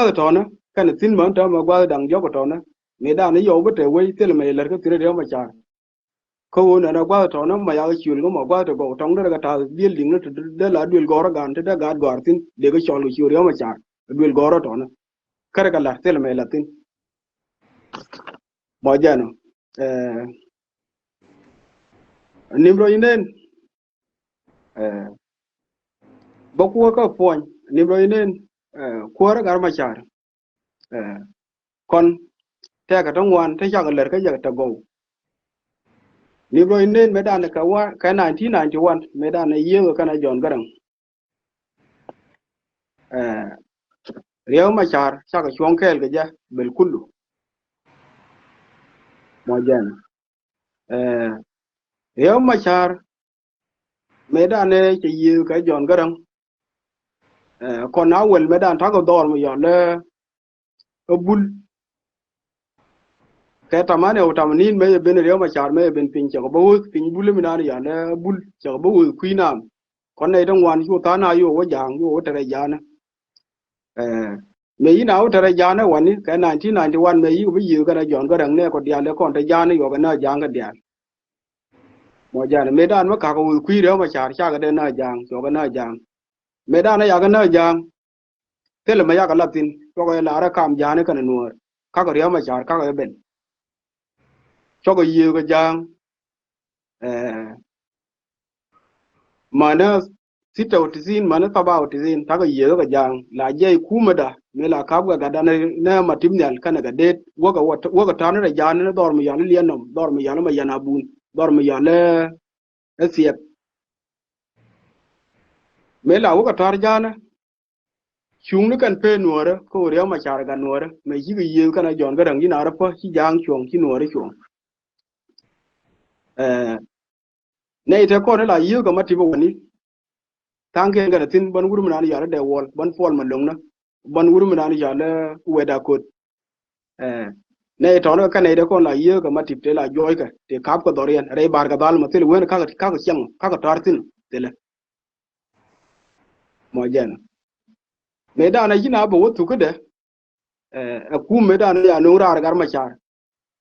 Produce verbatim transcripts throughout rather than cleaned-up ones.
gua̱th tɔ̱nä kɛnɛ thi̱n män täämɛ gua̱th da̱ŋ diɔ̱k tɔ̱nä. Mëëdan i̱ yɔw bä te wei thilɛ mɛ ilär kä thi̱n rɛw mɛ ca̱r. Kä ɣöö nɛn a gua̱th tɔ̱nä mɛ yak ciöl kä mɛ gua̱th te gɔw tɔ̱ŋ derɛ kɛ ta̱a̱ building ni te dee la duël gɔ̱rä gan te dee gaat gɔ̱a̱r thi̱n dee kɛ cɔl kɛ ciöl rɛw mɛ ca̱r. Duël gɔ̱rä tɔ̱nä kärɛ kɛ la̱r thilɛ mɛ ilär thi̱n. Mɔ jɛn ɔ. Ɛ, nim rɔ inen. Ɛ, bä kuäär kä puɔ̱ny nim rɔ inen. Ɛ, kuäär gat ma ca̱r. Ɛ, kɔn tɛkɛ ti ŋuan ti cakɛ lär kä jɛ tɛ gɔw. Nim rɔ inen mëëdan kɛ wa kɛ nineteen ninety one mëëdan yiëë kɛn a John Garang. Ɛ, Riɛk Macar cakɛ cuɔ̱ŋ kɛɛl kɛ jɛ bel kulu. Mɔ jɛn. Ɛ, Riɛk Macar mëëdan ɛ cɛ yiëë kɛ John Garang. Ɛ, kɔn a wel mëëdan takɛ dhɔr mi yɔl ɛ Bul. Kɛ tamani ɛ wä tamani in mëë ben Riɛk Macar mëë ben piny cɛ kɛ bä wä piny Bul mi naan yɔl ɛ Bul cɛ kɛ bä wä kui̱ nam. Kɔn nɛy ti ŋuan cu tha̱a̱n a yuɔ wä ja̱a̱ŋ yuɔ wä tɛrɛ ja̱a̱nä. Ɛ, mëë yïn a wä tɛrɛ ja̱a̱nä wani kɛ nineteen ninety one mëë yïk bä yiëë kɛn a John Garang nɛ kɔ diaal ɛ kɔn te ja̱a̱nä yuɔkɛ nä ja̱a̱ŋ kɛ diaal. Mɔ jɛn mëëdan mi ka̱kɛ wä kui̱ Riɛk Macar cakɛ dee nä ja̱a̱ŋ cuɔkɛ nä ja̱a̱ŋ. Mëëdan a yakɛ nä ja̱a̱ŋ. Thilɛ mɛ yakɛ lath thi̱n cuɔkɛ lar ɛ kam ja̱a̱ni kɛnɛ nuäär. Kakɛ Riɛk Macar kakɛ ben. Cuɔkɛ yiëëkɛ ja̱a̱ŋ. Ɛ, mänä sita wa tisin mänä saba wa tisin takɛ yiëëkɛ ja̱a̱ŋ la jiɛc kumɛda mi la ka̱pkɛ gatdan nɛ ma tip nhial kɛnɛ kɛ deet wäkɛ wäkɛ ta̱a̱ni rɛ ja̱a̱ni ni dhɔr mi yɔl liɛn nɔm dhɔr mi yɔl ma yɛn abun dhɔr mi yɔl ɛ thiɛp. Mëë la wäkɛ ta̱a̱r ja̱a̱ni. Cuŋni kɛn pee nuɔ̱ɔ̱rä kä ɣöö Riɛk Macar gat nuɔ̱ɔ̱rä mëë cikɛ yiëëth kɛn a John Garang ji̱n a rɔ pä ci ja̱a̱ŋ cuɔ̱ŋ ci nuɔ̱ɔ̱rä cuɔ̱ŋ. Ɛ, nɛy te kɔn ila yiëëth kɛ ma tip wani. Tha̱a̱ŋkiɛn kɛn a thi̱n bän wur mi naan yɔal i̱ dee wɔl bän puɔl ma lo̱ŋnä bän wur mi naan yɔal i̱ wet a ko̱t. Ɛ, nɛy tɔ̱nä kɛ nɛy te kɔn la yiëëk kɛ ma tip te la juɔckɛ te kap kɛ dhɔriɛn rɛy bar kɛ dhal ma thil wen kakä kakä ciɛŋ kakä tɔ̱r thi̱n thilɛ. Mɔ jɛn. Mëëdan a yi̱n a bɛ wä thuk kädɛ. Ɛ, ɛ kum mëëdan a ya no̱o̱ŋ raar gat ma car.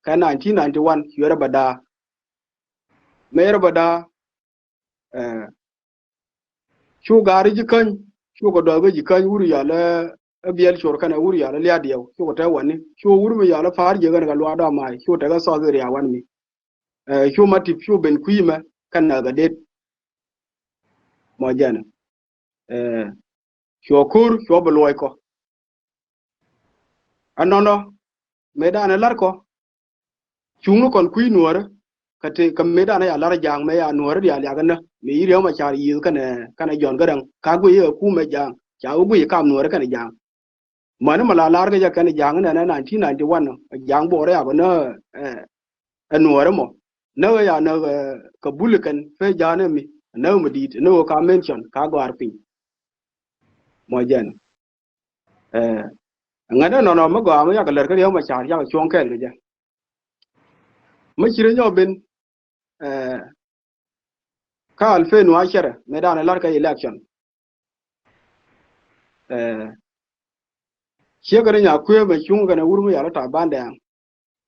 Kɛ nineteen ninety one cuɛ rɛ bɛ daa. Mëë rɛ bɛ daa. Ɛ, cu gaari ji̱ käny cu kɛ dɔɔk kä ji̱ käny wur yɔl ɛ biɛl cor kɛnɛ wur yɔl ɛ lia̱a̱ diɛw cu kɛ te wani cu wur mi yɔl ɛ pa̱a̱r jiäk kɛnɛ kɛ luaak dɔɔk ma̱a̱c cu tekɛ thɔɔth ria wan mi. Ɛ, cu ma tip cu ben kui̱ mɛ kɛnɛ kɛ det. Mɔ jɛn. Ɛ, cuɔ ko̱r cuɔ bi luɔc kɔ. Anɔnɔ mëëdan ɛ la̱r kɔ. Cuŋni kɔn kui̱ nuɔ̱ɔ̱rä. Kä te kä mëëdan ɛ ya la̱r ja̱a̱ŋ mëë ya nuɔ̱ɔ̱rä diaal yakä nä mëë yi Riɛk Macar yiëëth kɛnɛ kɛnɛ John Garang ka guiy ɛ kumɛ ja̱a̱ŋ ca wä guiy kam nuɔ̱ɔ̱rä kɛnɛ ja̱a̱ŋ. Mäni mɛ la lar kɛ jɛ kɛn ja̱a̱ŋ nɛnɛ nineteen ninety one ja̱a̱ŋ buɔɔr ɛ yakɔ nä. Ɛ, ɛ nuɔɔrɛ mɔ nä ɣä ya nä ɣä kɛ bul kɛn pee ja̱a̱ŋ ɛ mi nä ɣä mi di̱i̱t nä ɣä ka mention ka gɔaar piny. Mɔ jɛn. Ɛ, ŋätdä nɔnɔ mi gɔaa mi yakɛ lär kä Riɛk Macar yakɛ cuɔ̱ŋ kɛɛl kɛ jɛ. Mi ci rɛ nyɔk ben. Ɛ, kä alfen wa cɛrɛ mëëdan ɛ lar kä election. Ɛ, ciek kɛn nya kuëë mɛ cuŋ kɛn ɛ wur mi yal ɛ Taban Dɛŋ.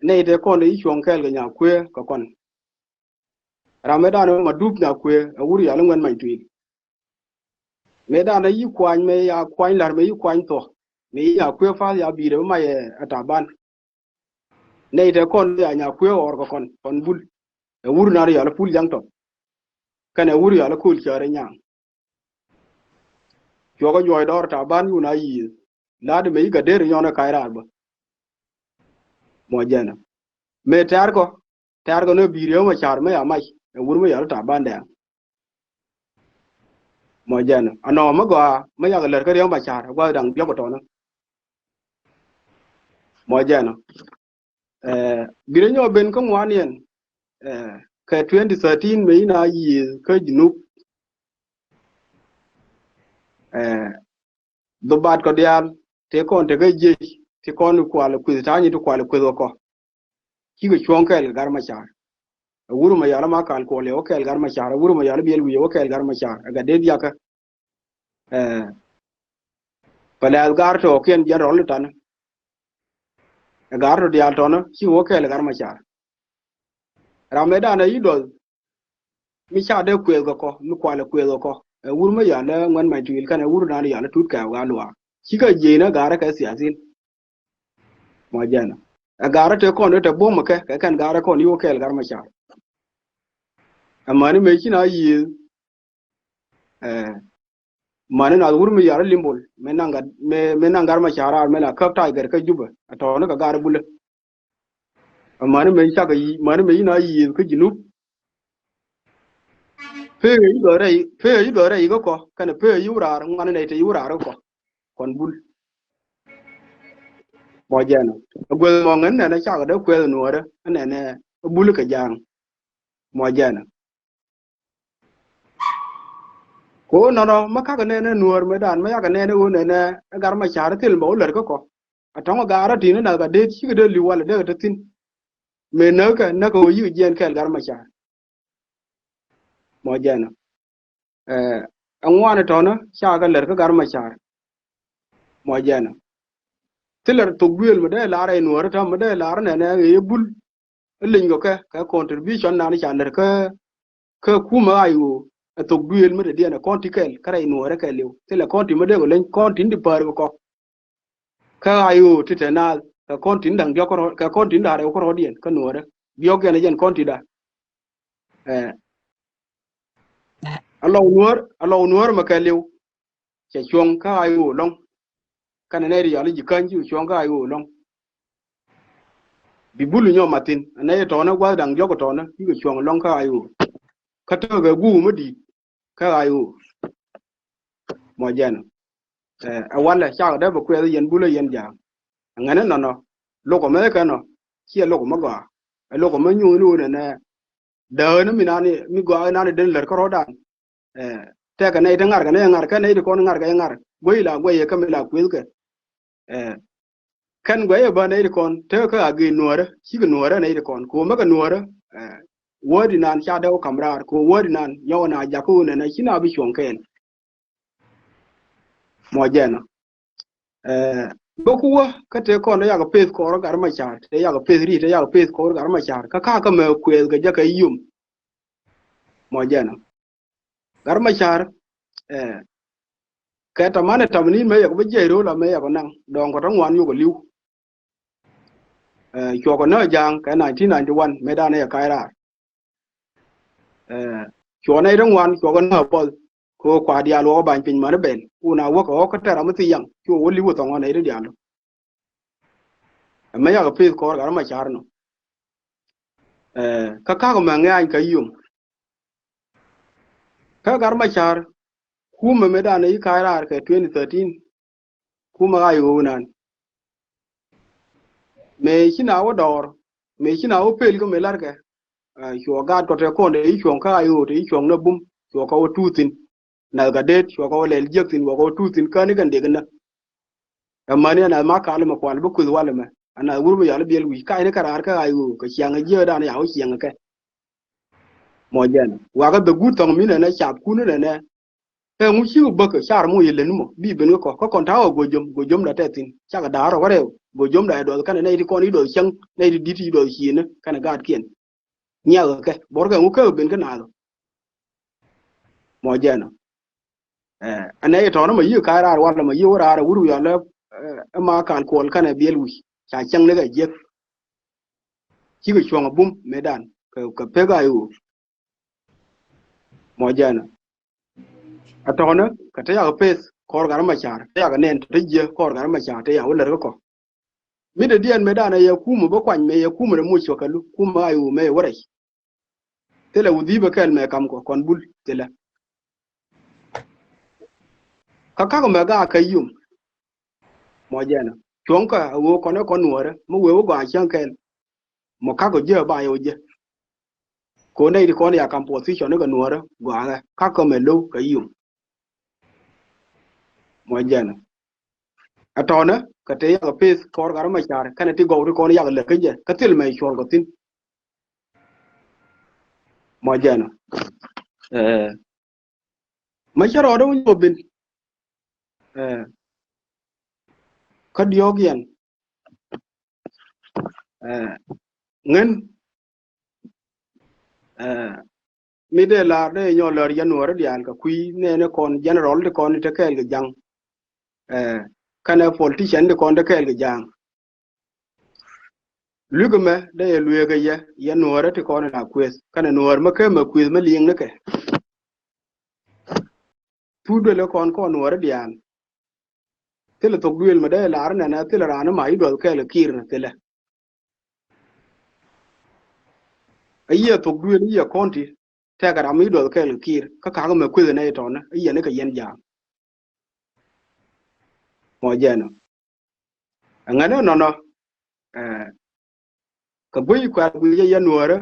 Nɛy tɛ kɔn dee ci cuɔ̱ŋ kɛɛl kɛ nya kuëë kɛ kɔn. Ram mëëdan ɛ ma dup nya kuëë ɛ wur yal ɛ ŋuɛn many tuil. Mëëdan ɛ yi kuany mɛ ya kuany la̱r mɛ yi kuany thuɔ̱k. Mɛ yi nya kuëë path ya bi̱i̱dɛ bi mac ɛ Taban. Nɛy tɛ kɔn ya nya kuëë ɣɔr kɛ kɔn kɔn bul. Ɛ wur nar yal ɛ pul jaŋ tɔp. Kɛn ɛ wur yal ɛ ko̱l cäär ɛ nyaŋ. Cuɔkɛ juɔc dɔɔr Taban yun a yiëë. La̱t mëë yi kɛ der nyɔn ɛ kac raar bä. Mɔ jɛn ɛ mëë tɛ̈r kɔ tɛ̈r kɔ ni bi̱i̱ Riɛk Macar mi ya mac ɛ wur mi yɔl Taban Dɛŋ. Mɔ jɛn ɛ anɔ mi gɔaa mi yakɛ lär kä Riɛk Macar ɛ gua̱th da̱ŋ diɔ̱k ɛ tɔnä. Mɔ jɛn ɛ. Ɛ, bi rɛ nyɔk ben kä ŋuan yɛn. Ɛ, kɛ twenty thirteen mëë in a yiëë kä Junub. Ɛ, dhubat kɔ diaal tëë kɔn tekä jiec tëë kɔn kual kueth ta̱a̱ nyi ti kual kueth kɔ. Cikɛ cuɔ̱ŋ kɛɛl kɛ Gat Macar. Ɛ wur ma yal ma kal kuɔl yɛ wä kɛɛl Gat Macar ɛ wur ma yal biɛl wi̱i̱ yɛ wä kɛɛl Gat Macar ɛ gat dee diakä. Ɛ, Pɛ lɛth gar tɔ̱ kiɛn jiɛn rɔl itanä. Ɛ gar tɔ̱ diaal tɔnä ci wä kɛɛl ɛ gar Macar. Ram ëë danɛ i̱ duɔth mi ca dee kuëth kɛ kɔ, mi kualɛ kuëth kɛ kɔ. Ɛ wur mi yal ɛ ŋuɛn many tuil kɛnɛ wur dan yal ɛ tut kɛɛw gaa luaak. Cikɛ jiɛcnä garä kɛ thiathin. Mɔ jɛn ɛ garä tëë kɔn dee tɛ buɔ̱m ɛ kɛ, kɛ kɛn garä kɔn i̱ wä kɛɛl gar Macar. Ɛ mäni mëë ci na yiëëth. Ɛ mäni nath wur mi yal ɛ limbol mëë naŋ gar Macar raar mëë la käp Tiger kä Jubɛ ɛ tɔ̱ɔ̱ni kɛ gar Bulɛ. Ɛ mäni mëë cakɛ yiëëth, mäni mëë ci na yiëëth kä Junub. Pee i̱ dhɔrɛ i̱, pee i̱ dhɔrɛ i̱ kä kɔ kɛnɛ pee i̱ wur raar ŋuan nɛy te i̱ wur raar kä kɔ. Kɔn Bul. Mɔ jɛn ɛ gueth mɔ ŋän nɛnɛ cakɛ dee kuɛth nuɔɔrä nɛnɛ Bul kɛ ja̱a̱ŋ. Mɔ jɛn ɛ Ko nɔnɔ mä kakɛ nɛnɛ nuɔɔr mëë dan mä yakɛ nɛnɛ ɣöö nɛnɛ ɛ gar Macar thil bɛ wä lär kä kɔ. A tɔ̱ŋ ɛ gar ɛ ti̱n ɛ nath ka dee cikɛ dee li̱w walɛ dee kɛ te thi̱n. Mëë näkɛ näkɛ ɣöö yikɛ jiɛɛn kɛɛl gar Macar. Mɔ jɛn ɛ ɛ ŋuan ɛ tɔ̱nä ca kɛ lär kä gar Macar. Mɔ jɛn ɛ thilɛ thok duëël mi dee lar ɛ nuɔɔri täämɛ mi dee lar nɛnɛ ɛ Bul. Ɛ leny kɛ kɛ kɛ contribution nan ca lär kä kä kumɛ ɣa̱c ɣöö ɛ thok duëël mi te diɛn ɛ kɔn ti kɛl kä rɛy nuɔɔrɛ kɛl liw thilɛ kɔn ti mi dee kɛ leny kɔn ti ni di päär kɛ kɔ. Kä ɣa̱c ɣöö ti te naath kɛ kɔn ti ni da̱ŋ diɔ̱k kärɔ̱ kɛ kɔn ti ni da̱ŋ rɛw kärɔ̱diɛn kä nuɔɔrɛ diɔ̱k yɛn ɛ jɛn kɔn ti da̱. Ɛ alɔw nuɔɔr alɔw nuɔɔr mɛ kɛl liw. Cɛ cuɔ̱ŋ kä ɣa̱c ɣöö lɔ̱ŋ. Kɛnɛ nɛy ti yɔal i̱ ji̱ käny cikɛ cuɔ̱ŋ kä ɣa̱c ɣöö lɔ̱ŋ. Bi Bul nyɔm mathin ɛ nɛy ti tɔ̱ɔ̱nä gua̱th da̱ŋ diɔ̱k tɔ̱ɔ̱nä cikɛ cuɔ̱ŋ lɔ̱ŋ kä ɣa̱c ɣöö. Kä tekɛ guuk mi di̱i̱t kä ɣa̱c ɣöö. Mɔ jɛn ɛ ɛ walɛ cakɛ dee bɛ kuɛth yɛn Bul ɛ yɛn ja̱a̱ŋ. Ɛ ŋäni nɔnɔ lokɔ mɛ kɛn ɔ ciɛ lokɔ mɛ gɔaa. Ɛ lokɔ mɛ nyuun ni wun ɛnɛ dääni mi nani mi gɔaa nani den lär kärɔ̱dan. Ɛ tɛkɛ nɛy ti ŋarkɛ nɛy ŋarkɛ nɛy ti kɔn ŋarkɛ ŋar guey la guey kä mi la kuëthkɛ. Ɛ kɛn guey ɛ bä nɛy ti kɔn tekɛ kä agee nuɔrä cikɛ nuɔrä nɛy ti kɔn ko̱o̱mä kɛ nuɔrä. Ɛ wädi nan ca dee wä kam raar ko̱o̱m wädi nan nyɔk na jakä wun ɛnɛ ci na bi cuɔ̱ŋ kɛɛl. Mɔ jɛn ɔ ɛ bä ku wä kä tëë kɔn tëë yakɛ peth kɔɔr gat Macar tëë yakɛ peth ri tëë yakɛ peth kɔɔr gat Macar kä kakä mɛ kuɛth kɛ jɛ kɛ yom. Mɔ jɛn ɔ gat Macar ɛ kɛ tamanɛ tamni mɛ yakɛ bä jiɛc ro̱o̱l amɛ yakɛ naŋ dɔɔŋ kɔ tä ŋuan yokɛ li̱w. Ɛ cuɔkɔ nä ja̱a̱ŋ kɛ nineteen ninety one mëë danɛ yɛ ka̱c raar. Ɛ cuɔ nɛy ti ŋuan cuɔkɔ nä buɔth. Kɛ ɣöö kua diaal wä kä ba̱ny piny mani bɛl wun a wäkɛ ɣɔ̱k kä tɛr ami thi yaŋ cu wä li̱w wä thɔŋ ɣɔn nɛy ti diaal. Ɛmɛ yakɛ peth kɔɔr gat Macar nɔ. Ɛ kä ka̱k mɛ ŋɛ̈ny kä yom. Kä gat Macar kumɛ mëë danɛ yi ka̱c raar kɛ twenty thirteen. Kumɛ ɣa̱c ɣöö nan mëë ci na wä dɔɔr mëë ci na wä pel kä mëë la̱rkɛ. Cuɔ gaat kɔ te kɔn te i̱ cuɔ̱ŋ kä ɣa̱c ɣöö te i̱ cuɔ̱ŋ nä bum cuɔ kɛ wä tuut thi̱n. Nath kɛ det cuɔ kɛ wä lɛl jiäk thi̱n cuɔ kɛ wä tuut thi̱n käni kɛn dek nä. Ɛmäni anath ma kal mɛ kual bi kueth wal mɛ anath wur mi yɔal biɛl wi̱c ka̱cni kɛ raar kä ɣa̱c ɣöö kɛ ciaŋ jiäk dan ya wä ciaŋ kɛ. Mɔ jɛn wakä the good thɔŋ mi nɛnɛ caap kun nɛnɛ. Ɛ ŋu ci wä bäkä car mɔ yɛ leni mɔ bi ben kä kɔ kä kɔn ta̱wä go̱ jom go̱ jom da tɛ thi̱n cakɛ da̱a̱r rɔ wä rɛw go̱ jom da ɛ duɔth kɛnɛ nɛy ti kɔn i̱ duɔth cäŋ nɛy ti di̱t i̱ duɔth ciëni kɛnɛ gaatkiɛn. Nyiakä kɛ bɔrkɛ ŋu kä ben kä naath. Mɔ jɛn ɔ ɛ nɛy tɔ̱ɔ̱n mɔ yiëë ka̱a̱c raar wal mɔ yiëë wä raar ɛ wur wiɔl ɛ ma kal kuɔl kɛnɛ biɛl wi̱c ca cäŋ ni kɛ jiäk. Cikɛ cuɔ̱ŋ ɛ bum mëë dan kɛ pek a i̱ ɣöö. Mɔ jɛn ɔ ɛ tɔ̱nä kɛ te yakɛ peth kɔr gat Macar te yakɛ nɛn te jiɛ kɔr gat Macar te yakɛ wä lär kä kɔ. Mi te diɛn mëë danɛ yɛ kumä bä kuany mëë yɛ kumä rɛ muc cɔ kɛ lu kumä a i̱ ɣöö mëë yɛ wä rɛc. Thilɛ wä dhi̱i̱pɛ kɛl mɛ kam kɔ kɔn bul thilɛ. Kä ka̱k mɛ gaak kä yom. Mɔ jɛn ɔ cuɔ̱ŋ kä a ɣöö kɔn ɛ kɔn nuɔ̱ɔ̱rä mi wee wä gɔaa cäŋ kɛl. Mɔ ka̱k ɔ jiɛ ba yɛ wä jiɛ. Ko nɛy ti kɔn ya kam position ni kɛ nuɔ̱ɔ̱rä gɔaa kɛ ka̱k kä mɛ lo̱w kä yom. Mɔ jɛn ɔ ɛ tɔ̱nä kɛ te yakɛ peth kɔr gat Macar kɛnɛ ti gɔw ti kɔn yakɛ lät kä jɛ kä thil mɛ cuɔl kɛ thi̱n. Mɔ jɛn ɔ ɛ Macar ɔ dee wä nyɔk ben. Ɛ Kä diɔ̱ɔ̱k yɛn, ɛ, ŋän, ɛ, mi dee lar dee nyɔ lär yɛn Nuäärä diaal kɛ kui̱ nɛɛni kɔn general ti kɔn te kɛɛl kɛ ja̱ŋ. Ɛ, kɛnɛ politician ti kɔn te kɛɛl kɛ ja̱ŋ. Lui̱k ɛmɛ dee yɛ lueekä yɛ, yɛ Nuäärä ti kɔn la kuëth kɛnɛ Nuäär mä kɛ mɛ kuëth mä liŋ ni kɛ. Thuk duël kɔn kɔn Nuäärä diaal. Thilɛ thok duël mɛ dee lar nɛnɛ thilɛ raan ma i̱ duɔth kɛɛl kɛ Kiir ni thilɛ. A yiɛ thok duël a yiɛ kɔn ti tɛkɛ ram i̱ duɔth kɛɛl kɛ Kiir kä kakä mɛ kuëth nɛ itɔnɛ a yiɛ ni kɛ yɛn jaam. Mɔ jɛn ɔ. Ɛŋɛn ɛ nɔnɔ, ɛ, kɛ guic kuɛl guic jɛ yɛn Nuäärä.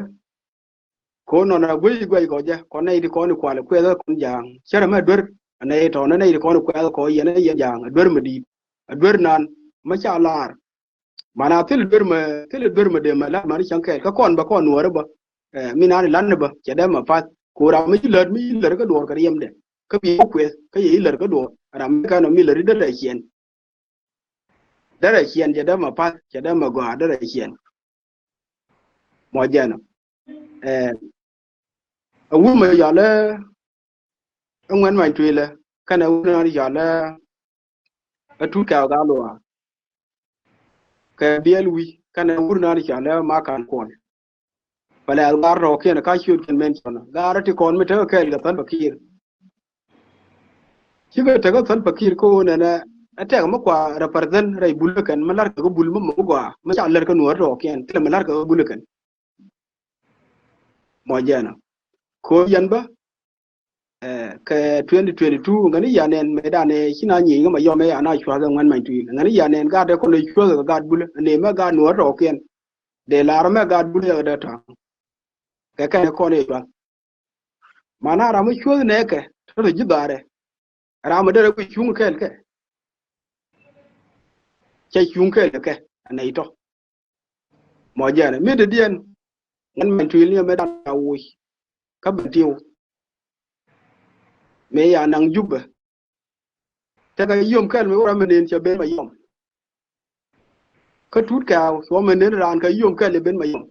Kɔn nɔnɔ guic guic kɔ jɛ kɔn nɛy ti kɔn i̱ kual i̱ kuɛth kɔn ja̱a̱ŋ cärɛ mɛ duer. Ɛ nɛy tɔnɛ nɛy ti kɔn i̱ kuɛth kɔ yɛn ɛ yɛn ja̱a̱ŋ ɛ duer mɛ di̱i̱t. Ɛ duer nan mɛ ca lar. Mana thil duer mɛ, thil duer mɛ dee mɛ lat mani cäŋ kɛɛl kä kɔn bä kɔn Nuäärä bä. Ɛ, mi nan i̱ lan ni bä cɛ dee mɛ path. Ko ram mi ci lät mi ci lät kä duɔr kɛ riɛmdɛ. Kä bi kuɛth kä yɛ i̱ lät kä duɔr ram mi kɛn ɔ mi lät i̱ derɛ ciɛn. Derɛ ciɛn cɛ dee mɛ path cɛ dee mɛ gɔaa derɛ ciɛn. Mɔ jɛn ɔ. Ɛ, ɛ wur mɛ yɔl ɛ ŋuɛn many tuilɛ kɛnɛ wur nan yɔl ɛ ɛ Tut Kɛw Gal Luaak. Kɛ Biɛl Wi̱i̱ kɛnɛ wur nan yɔl ɛ Makan Kuɔl. Bɛ lɛth gaar tɔ̱ kiɛn ka ciöt kɛn mention. Gaar ti kɔn mi tekɛ kɛɛl kɛ Salva Kiir. Cikɛ tekɛ Salva Kiir kä ɣöö nɛnɛ ɛ tɛk mi kua represent rɛy bul kɛn mi la̱rkɛ kä bul mi mɔ gɔaa mi ca lär kä Nuäär tɔ̱ kiɛn thilɛ mi la̱rkɛ kä bul kɛn. Mɔ jɛn ɔ. Ko yɛn bä, ɛ, kɛ twenty twenty-two ŋäni yɛn ɛn mëë dan ɛ ci na nyieny kä Mayɔm ɛ ya na cuath ɛ ŋuɛn many tuil. Ŋäni yɛn ɛn gaat ɛ kɔn ɛ cuath kɛ gaat bul ɛ nɛ mɛ gaat Nuäär tɔ̱ kiɛn. Dee lar mɛ gaat bul ɛ dee ta̱a̱ŋ. Kɛ kɛn ɛ kɔn ɛ cuath. Mana ram mi cuäth nɛɛkɛ tɔ̱ ji̱ dhaarɛ. Ram mi derɛ kui̱ cuŋ kɛɛl kɛ. Cɛ cuŋ kɛɛl kɛ ɛ nɛy tɔ̱. Mɔ jɛn mi dee diɛn ŋän mɛn tuil ni mɛ dan a woc. Kä ben tiw. Mëë ya naŋ Jubɛ. Tekɛ yom kɛl mi wä ram mi nen cɛ ben Mayɔm. Kä Tut Kɛw cuɔ mi nen raan kɛ yom kɛl i̱ ben Mayɔm.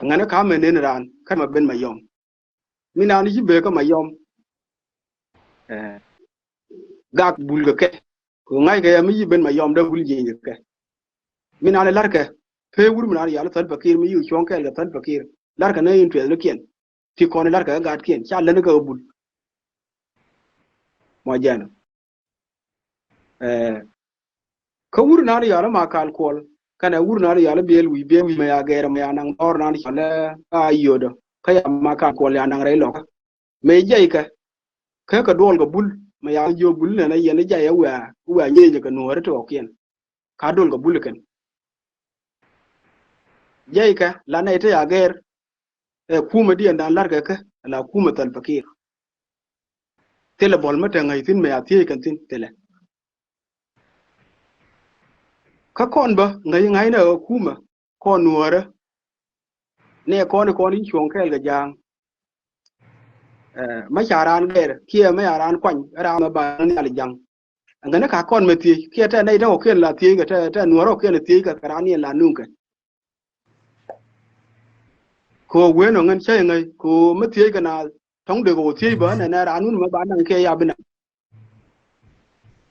Ŋäni ka mi nen raan kä mɛ ben Mayɔm. Mi naan i̱ ci bee kä Mayɔm. Ɛ, gak bul kɛ kɛ. Kɛ ŋa̱ckɛ ya mi ci ben Mayɔm dee bul jieny kɛ kɛ. Mi naan i̱ la̱rkɛ pee wur mi naan i̱ yal Salva Kiir mi ci cuɔ̱ŋ kɛɛl kɛ Salva Kiir. La̱rkɛ ni interest ni kiɛn. Ti kɔn i̱ la̱rkɛ kä gatkiɛn ca län kä bul. Mɔ jɛn ɔ. Ɛ, kä wur naan i̱ yal Makan Kuɔl kɛnɛ wur naan i̱ yal Biɛl Wi̱i̱, Biɛl Wi̱i̱ mɛ ya gɛɛr mɛ ya naŋ dhɔr naan i̱ cɔl ɛ a yio̱dä. Kä ya Makan Kuɔl ya naŋ rɛy lɔkä. Mëë jiɛckɛ kä kɛ duɔl kɛ bul mɛ ya jiök bul nɛn a yɛn i̱ jay ɛ wia wia nyieny kɛ Nuäärä ti ɣɔkiɛn. Ka duɔl kɛ bul kɛn jiɛckɛ la nɛy te ya gɛɛr. Ɛ kumɛ diɛn dan la̱rkɛ kä la kumɛ Salva Kiir. Thilɛ bɔl mä te ŋäc thi̱n mɛ ya thiec kɛn thi̱n thilɛ. Kä kɔn bä ŋäc ŋa̱cnɛ ɛ kumɛ kɔn Nuäärä. Nɛ kɔn i̱ kɔn i̱ cuɔ̱ŋ kɛɛl kɛ ja̱a̱ŋ. Ɛ, mä ca raan gɛr kiɛ mä ca raan kuany raan mä ba nhial ja̱ŋ. Ɛŋɛ ni ka kɔn mɛ thiec kiɛ tɛ nɛy tɛ kɔkiɛn la thiec kɛ tɛ tɛ Nuäärä kɔkiɛn thiec kɛ kɛ raan niɛn la nuŋ kɛ. Kɛ ɣöö wen ɔ ŋän cä iŋäc kɛ ɣöö mä thiec kɛ na tɔ̱ŋ dee kɛ ɣöö thiec bä nɛ nɛ raan wun mä ba naŋ kiɛ ya bi naŋ.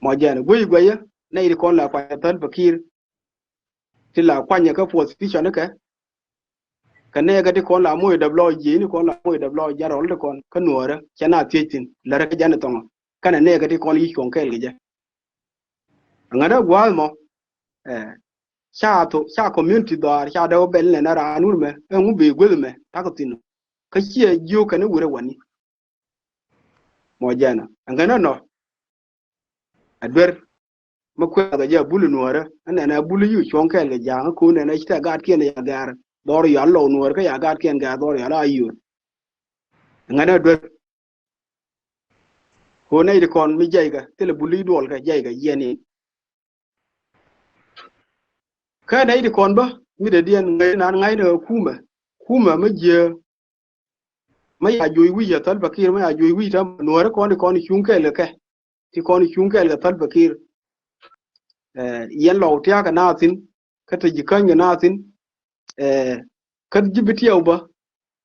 Mɔ jɛn guiy guɛyä nɛy ti kɔn la kuany Salva Kiir. Ti la kuanyɛ kä position kɛ. Kɛ nɛɛkɛ ti kɔn la moc däp lɔ jieni kɔn la moc däp lɔ jarɔl ti kɔn kä Nuäärä cɛ na thiec thi̱n lärä kä janɛ thɔŋɔ. Kɛnɛ nɛɛkɛ ti kɔn yi cuɔ̱ŋ kɛɛl kɛ jɛ. Aŋädä gua̱a̱th mɔ, ɛ, ca tho ca community dhɔaar ca dee wä bɛl nɛn a raan wur mɛ ɛŋu bi gueth mɛ tak thi̱n. Kä ciɛ jiök kɛn i̱ wurɛ wani. Mɔ jɛn ɔ ɛŋɛ nɔnɔ. Ɛ duer mi kuɛth kɛ jɛ a bul Nuäärä ɛ nɛn a bul yi cuɔ̱ŋ kɛɛl kɛ ja̱a̱ŋ ɛ ko̱n nɛn a ci tɛ gaatkiɛn ya gɛ̈ɛ̈r dhɔr yɔal lɔw Nuäärä kä ya gaatkiɛn gɛ̈ɛ̈r dhɔr yɔal a yio̱r. Ɛŋɛ nɛ duer. Ko̱n nɛy ti kɔn mi jiɛckɛ thilɛ bul yi duɔlkɛ jiɛckɛ jiɛn in. Kä nɛy ti kɔn bä mi dee diɛn ŋäc nan ŋa̱cnɛ ɛ kumɛ. Kumɛ mi jiääk. Mä ya juɔc wi̱c ɛ Salva Kiir mä ya juɔc wi̱c täämɛ Nuäärä kɔn ti kɔn cuŋ kɛɛl kɛ kɛ. Ti kɔn cuŋ kɛɛl kɛ Salva Kiir. Ɛ, yɛn lɔw tia̱a̱ kɛ naath thi̱n, kä te ji̱ käny kɛ naath thi̱n. Ɛ, kä ji̱ bi tiɛw bä,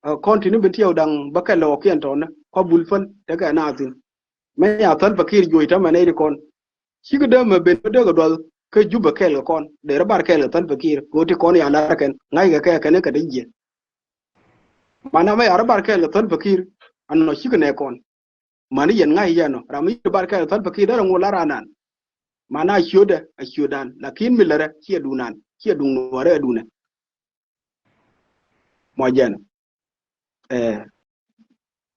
ɛ, kɔn ti̱n bi tiɛw da̱ŋ bä kɛ lɔɔkiɛn tɔ̱nä, kua bul päl tekɛ naath thi̱n. Mɛ ya Salva Kiir juɔc tämɛ nɛy ti kɔn. Cikɛ dee mɛ ben bä dee kɛ duɔth kä Jubɛ kɛɛl kɛ kɔn. Dee rɔ bar kɛɛl kɛ Salva Kiir kɛ ɣöö ti kɔn ya la̱r kɛn ŋa̱ckɛ kɛ kɛn kɛ te jiɛ. Mana mɛ ya rɔ bar kɛɛl kɛ Salva Kiir, anɔ cikɛ nɛ kɔn. Mani yɛn ŋa̱c yɛn ɔ, ram mi yɛn bar kɛɛl Salva Kiir derɛ ŋot la ranan. Mana a ciötdɛ a ciötdan, lakin mi lärɛ ciɛ duŋdan, ciɛ duŋ nuɔrɛ a duŋdɛ. Mɔ jɛn ɔ. Ɛ,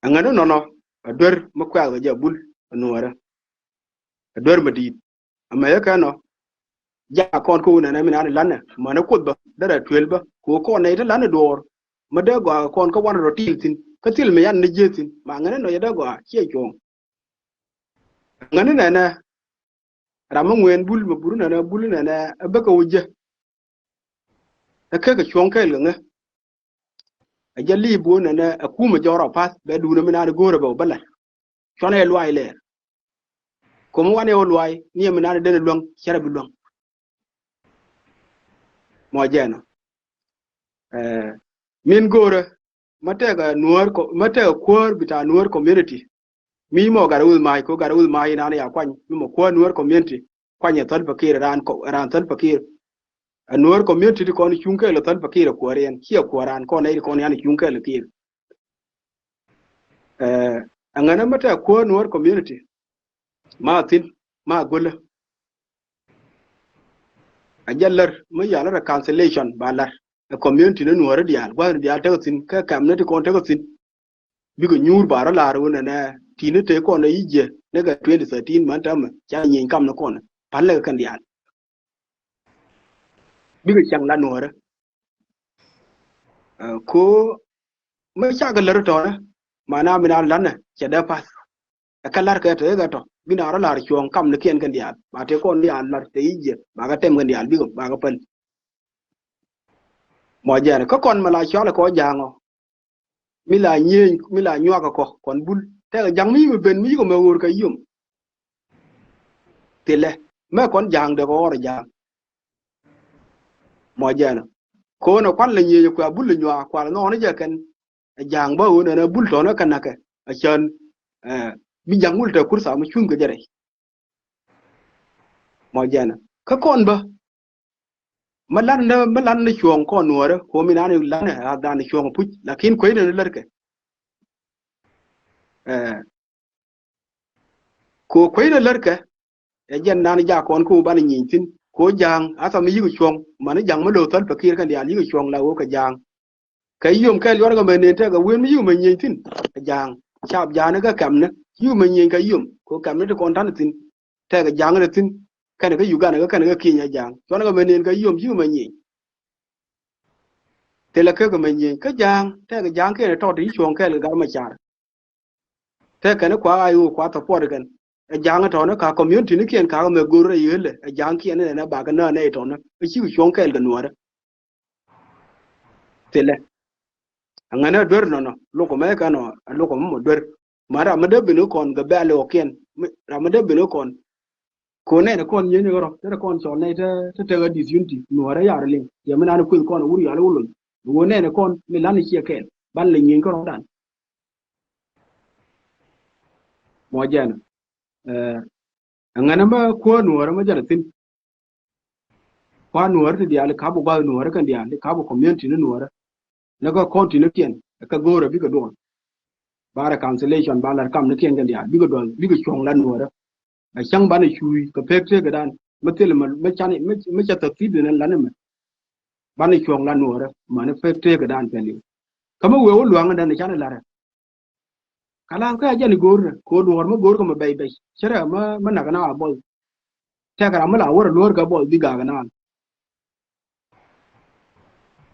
ɛŋäni nɔnɔ a duer mi kuɛth kɛ jɛ bul a nuɔrɛ. A duer mi di̱i̱t. Amɛ yɛ kɛn ɔ. Ja kɔn kä wunɛ nɛ mi nan ilanɛ mänɛ Kuoth bä derɛ tuel bä ko kɔn nɛ iti lanɛ duɔɔr. Mä dee gɔaa kɔn kä wan rɔ til thin kä thil mi yan ni jieth thin ma ŋäni nɔ yɛ dee gɔaa ciɛ cuɔ̱ɔ̱ŋ. Ŋäni nɛnɛ ram mi ŋuɛɛn bul mi bur nɛnɛ bul nɛnɛ ɛ bäkɛ wä jɛ. Ɛ kek ɛ cuɔ̱ŋ kɛɛl kɛ ŋä. Ɛ jɛ liip wä nɛnɛ ɛ kumɛ jɔrɔ path bɛ duunɛ mi nan igo̱o̱rɛ bɛ wä bä lat. Cuanɛ yɛ luay lɛɛr. Ko̱mi wanɛ yɛ wä luay ni yɛ mi nan iden luäŋ cärɛ bi luäŋ. Mɔ jɛn ɔ. Ɛ, min go̱o̱rä mä tɛkɛ nuäär kɔ mä tɛkɛ kuäär bita nuäär community. Mi mɔ gat wä mac ko gat wä mac inan ya kuany mi mɔ kuäär nuäär community. Kuany ɛ Salva Kiir ran kɔ ran Salva Kiir. Ɛ nuäär community ti kɔn cuŋ kɛɛl ɛ Salva Kiir ɛ kuäär yɛn ciɛ kuäär ran kɔn nɛy ti kɔn yan cuŋ kɛɛl ɛ Kiir. Ɛ, ɛŋäni mä tɛkɛ kuäär nuäär community. Ma thi̱n ma go̱lä. A jɛ lär mi yal reconciliation ba lar ɛ community ni nuɔ̱ɔ̱ri diaal gua̱thni diaal tekɛ thi̱n kä kɛmni ti kɔn tekɛ thi̱n. Bikɛ nyuur ba rɔ lar wun ɛnɛ ti̱ni te kɔn ɛ yi̱ jiɛ ni kɛ twenty thirteen män täämɛ ca nyieny kam ni kɔn pal ni kɛ kɛn diaal. Bikɛ cäŋ la nuɔ̱ɔ̱rä. Ɛ, ko mi cakɛ lär tɔ̱nä mana mi na lanɛ cɛ dee path. Ɛ kɛ la̱r kɛ te kɛ tɔ bi na rɔ la̱r cuɔ̱ɔ̱ŋ kam ni kiɛn kɛn diaal ba te kɔn diaal la̱r te i̱ jiɛ ba kɛ tɛm kɛn diaal bikɛ ba kɛ päl. Mɔ jɛn kä kɔn mɛ la cualɛ kɔ ja̱a̱ŋ ɔ. Mi la nyieny mi la nyuak kɔ kɔn bul tɛkɛ ja̱ŋ mi yikɛ ben mi yikɛ mɛ ɣöör kɛ yom. Thilɛ mɛ kɔn ja̱a̱ŋ dee kɛ ɣɔr ja̱a̱ŋ. Mɔ jɛn ɔ ko̱n ɛ kuan lɛ nyieny kuɛ bul lɛ nyuak kual nɔɔni jɛ kɛn. Ɛ ja̱a̱ŋ bä ɣöö nɛn ɛ bul tɔ̱nä kɛ na̱kɛ ɛ cän. Ɛ, bi ja̱ŋ wul te kurtha mi cuŋ kɛ jɛ rɛy. Mɔ jɛn kä kɔn bä. Mä lan ni mä lan ni cuɔ̱ɔ̱ŋ kɔn nuɔ̱ɔ̱rä ko̱ mi nan lan ɛ a dhan cuɔ̱ɔ̱ŋ puc lakin kueynɛ ni lärkɛ. Ɛ, ko kueynɛ lärkɛ. Ɛ jɛn nan jak kɔn ko banɛ nyieny thi̱n ko ja̱a̱ŋ a tha̱ mi yikɛ cuɔ̱ŋ mani ja̱a̱ŋ mi lo̱o̱ Salva Kiir kɛn diaal yikɛ cuɔ̱ŋ la ɣöö kɛ ja̱a̱ŋ. Kɛ yom kɛl yuɔr kɛ mɛ nen tekɛ wen mi yom mɛ nyieny thi̱n. Ja̱a̱ŋ cap ja̱a̱n kä kɛmni yom mɛ nyieny kɛ yom ko kɛmni ti kɔn ta̱n thi̱n. Tekɛ ja̱a̱ŋ rɛ thi̱n kɛn kä Uganda kä kɛn kä Kenya ja̱a̱ŋ cuɔn kɛ mɛ nen kɛ yom yom mɛ nyieny. Thilɛ kek kɛ mɛ nyieny kä ja̱a̱ŋ tekɛ ja̱a̱ŋ kiɛn tɔt ti cuɔ̱ɔ̱ŋ kɛl kɛ gar mɛ car. Te kɛn kua a yo̱o̱ kua support kɛn. Ɛ ja̱a̱ŋ tɔ̱nä ka community ni kiɛn ka mɛ go̱r rɛ yele ɛ ja̱a̱ŋ kiɛn nɛ nɛ bakɛ nä nɛ tɔ̱nä ɛ ci cuɔ̱ŋ kɛɛl kɛ nuɔ̱ɔ̱rä. Thilɛ. Aŋänä duer nɔnɔ lukɔ mɛ kɛn ɔ lukɔ mɛ mɔ duer. Ma ram mi dee ben kɔn gɛ bɛ̈ɛ̈l ɔ kiɛn ram mi dee ben kɔn. Ko nɛnɛ kɔn nyieny kɛ rɔ te kɔn cɔl nɛy te te tekɛ disunity nuɔ̱ɔ̱rä yar liŋ yɛ mi nan kueth kɔn wur yal wulun. Wo nɛnɛ kɔn mi lan ciɛ kɛɛl ban lɛ nyieny kɛ rɔ dan. Mɔ jɛn ɛ, ɛŋɛn ɛmɛ kuäär nuɔ̱ɔ̱rä mä jɛn ɛ thi̱n. Kua̱r nuɔ̱ɔ̱rä ti diaal i̱ ka̱p ɔ gua̱th nuɔ̱ɔ̱rä kɛn diaal i̱ ka̱p ɔ community ni nuɔ̱ɔ̱rä. Ni kä kɔn ti ni kiɛn ɛ kɛ go̱o̱rä bikɛ duɔl. Ba reconciliation ba la̱r kam ni kiɛn kɛn diaal bikɛ duɔl bikɛ cuɔ̱ŋ la nuɔ̱ɔ̱rä. Ɛ cäŋ banɛ cuuc kɛ pek tëëkädan mi thil mi can mi cɛ thäk thi̱t ni lan ɛmɛ. Banɛ cuɔ̱ŋ la nuɔ̱ɔ̱rä mani pek tëëkädan pɛli. Kä mi wee wä lua̱ŋ dan i̱ canɛ la̱rä. Kalath kä a jɛn i̱ go̱o̱r nɛ ko̱ luɔ̱ɔ̱r mä go̱o̱r kä mä bɛc bɛc cärɛ mä mä nak na a buɔth. Tɛkɛ ram mä la wär a luɔ̱ɔ̱r kä buɔth bi gakä naal.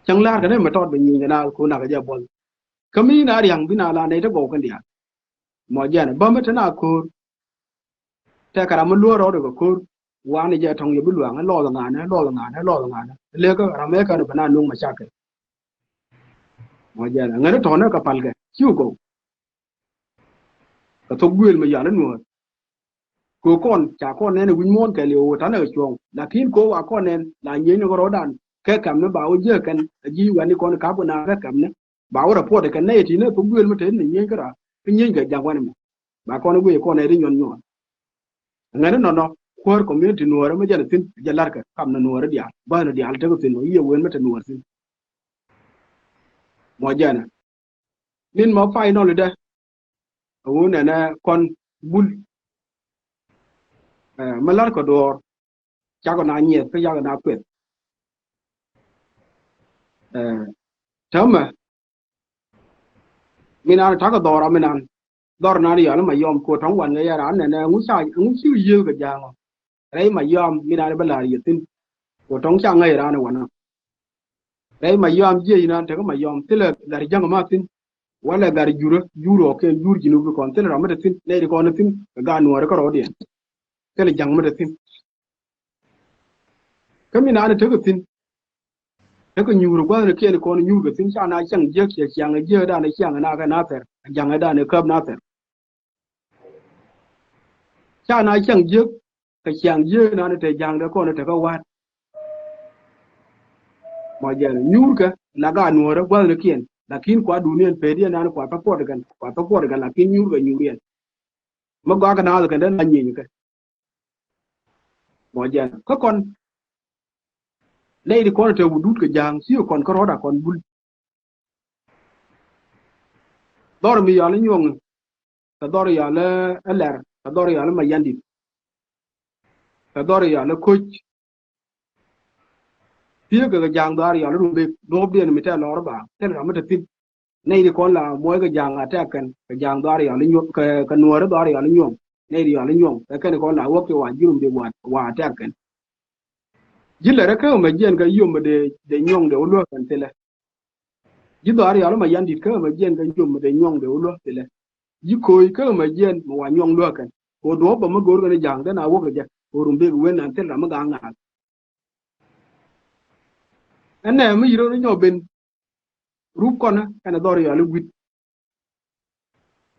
Cäŋ la̱r kɛ nɛ mä tɔt bɛ nyieny kɛ naal ko̱ nak a jɛ buɔth. Kä mi na ria̱ŋ bi na la nɛy te gɔw kɛn diaal. Mɔ jɛn bä mä te na ko̱o̱r. Tɛkɛ ram mi luɔ̱ɔ̱r rɔɔdɛ kɛ ko̱r. Wanɛ jɛ tɔ̱ŋ yɛ bi lua̱ŋ ɛ lɔɔth ŋa̱nɛ lɔɔth ŋa̱nɛ lɔɔth ŋa̱nɛ. Lek ram ɛ kɛn bi na nuŋ mɛ cakɛ. Mɔ jɛn ŋäni tɔ̱nɛ kɛ palkɛ ci wä gɔw. Kɛ thok guëël mɛ yal inuɔ̱ɔ̱r. Kɛ kɔn ca kɔn nɛn wi̱c muɔ̱ɔ̱n kɛɛliw ɣöö ta̱nɛ kɛ cuɔ̱ɔ̱ŋ. Lakin kɛ ɣöö wa kɔn nɛn la nyieeny ni kɛ rɔ̱dan kɛ kɛmni ba wä jiäk kɛn a ji̱ wɛn ni kɔn ka̱p kɛ na kɛ kɛmni. Ba wä report kɛn nɛy ti ni thok duëël mi te ni nyieeny kä raa kä nyieeny kɛ ja̱ŋ wɛn mɔ. Ba kɔn guic kɔn nɛy ti nyuɔn nyuɔn. Ŋäni nɔnɔ kuäär community Nuäärä mi jɛn thi̱n jɛ la̱rkɛ kam ni Nuäärä diaal bäth ni diaal tekɛ thi̱n wä yiëë wen mi te Nuäär thi̱n. Mɔ jɛnɛ min ma final dɛ. A wun ɛnɛ kɔn bul mi la̱rkɛ duɔɔr. Cakɔ na nyiɛth kä cakɔ na kueth. Täämɛ min an ta̱kɛ dhɔra min an dhɔr nan yɔl ma yɔm ko tɔŋ wan ŋäc raan nɛnɛ ŋu ca ŋu ci yiëë kɛ ja̱a̱ŋɔ. Rɛy ma yɔm min an bä la̱r yɛ thi̱n ko tɔŋ ca ŋäc raan wanɔ. Rɛy ma yɔm jiɛ inan tekɛ ma yɔm thilɛ gar ja̱ŋ ma thi̱n. Walɛ gar jurä jur ɔ kɛn jur ji̱ nu bi kɔn thilɛ ram mi te thi̱n nɛy di kɔn thi̱n kɛ gaat Nuäärä kä rɔɔdiɛn. Thilɛ ja̱ŋ mi te thi̱n. Kä mi naan tekɛ thi̱n. Tekɛ nyuur gua̱thni kiɛn kɔn nyuur kɛ thi̱n ca na ciaŋ jiäk cɛ ciaŋ jiäk dan ciaŋ na kɛ nathɛr ja̱ŋ dan käp nathɛr. Ca na ciaŋ jiäk kɛ ciaŋ jiäk naan te ja̱ŋ de kɔn tekɛ wa̱t. Mɔ jɛn nyuur kɛ la gaat Nuäärä gua̱thni kiɛn lakin kua duniɛn pediɛn naan kua thä puɔt kɛn kua thä puɔt kɛn lakin nyuur kɛ nyuur yɛn. Mi gɔakɛ naath kɛn dee na nyieeny kɛ. Mɔ jɛn kä kɔn nɛy di kɔn te wudut kɛ ja̱a̱ŋ ci kɔn kä rɔɔda kɔn bul. Dhɔr mi yɔl inyuɔŋ kɛ dhɔr yɔl ilɛr kɛ dhɔr yɔl imayandit kɛ dhɔr yɔl ikoc. Thiee kɛ kɛ ja̱a̱ŋ dhɔaar yɔl irumbek duɔ̱ɔ̱pdiɛn mi tɛl lɔɔr ba kɛn ram mi te thi̱n. Nɛy di kɔn la muɔc kɛ ja̱a̱ŋ a tɛk kɛn kɛ ja̱a̱ŋ dhɔaar yɔl inyuɔŋ kɛ nuɔ̱ɔ̱ri dhɔaar yɔl inyuɔŋ. Nɛy di yɔl inyuɔŋ kɛ kɛn kɔn la wäk kɛ wa ji̱ rumbek wa a tɛk kɛn. Ji̱ lɛrɛ kä mɛ jiɛn kɛ yom mɛ de nyuɔŋ de wä luäk kɛn thilɛ. Ji̱ dhɔaar yɔl mɛ yan di̱t kä mɛ jiɛn kɛ yom mɛ de nyuɔŋ de wä luäk thilɛ. Ji̱ ko̱o̱c kä mɛ jiɛn mɛ wa nyuɔŋ luäk kɛn. Kɛ duɔ̱ɔ̱p bä mɛ go̱o̱r kɛn ja̱a̱ŋ dhän a wäk kɛ jɛ kɛ rumbek wen an thil ram mi ga̱a̱ŋ ŋa̱a̱k. Ɛn nɛ mi yirä ni nyɔ ben. Rup kɔnä kɛnɛ dhɔr yɔl i̱ gui̱t.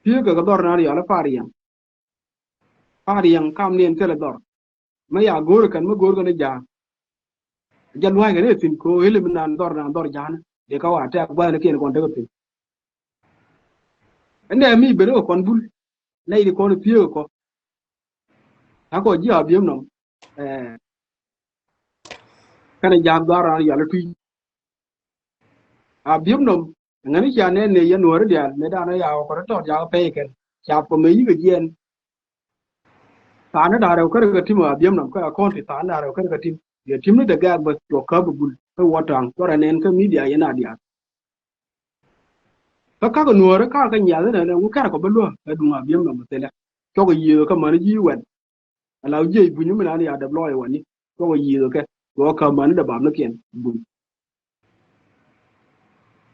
Pi̱eekä kɛ dhɔr na riɔl i̱ par yɛŋ. Par yɛŋ kam ni ɛn thilɛ dhɔr. Mi ya go̱o̱r kɛn mi go̱o̱r kɛn i̱ ja̱a̱ŋ. Jɛ lua̱a̱c kɛn i̱ thi̱n ko̱ ɣeli mi nan dhɔr nan dhɔr ja̱a̱ŋ. Dee kä wa tɛk gua̱thni kiɛn kɔn tekɛ thi̱n. Ɛn nɛ mi ben i̱ kɛ kɔn bul. Nɛy di kɔn i̱ pi̱eekä kɔ. Ta̱kɔ ji̱ a bi̱em nɔm. Kɛnɛ ja̱a̱k dhɔr ran yɔl i̱ tui̱. A bi̱em nɔm ŋäni cia nɛn ni yɛn nuɔ̱ɔ̱ri diaal mëë danɔ ya ɣɔkɔrɔ tɔt ya kɛ pɛy kɛn. Ca pɔ mëë yikɛ jiɛɛn. Thaani da̱rɛw kärɛ kɛ tim a bi̱em nɔm kä a kɔn ti thaani da̱rɛw kärɛ kɛ tim. Yɛ tim ni dɛ gɛɛk bä cuɔ käp bul kä wä ta̱a̱ŋ cuɔrɛ nɛn kä midia yɛn a diaal. Kä ka̱k nuɔ̱ɔ̱ri ka̱k kɛ nyiath inɛnɛ ŋu kɛrɛ kɔ bä luäk ɛ duŋ a bi̱em nɔm thilɛ. Cuɔkɛ yiëë kä mäni ji̱ wɛn. Ala jiɛc buny mi nan ya dɛp lɔɔc wani cuɔkɔ yiëëkä kɛ cuɔkɔ käm mani dɛ bap ni kiɛn buny.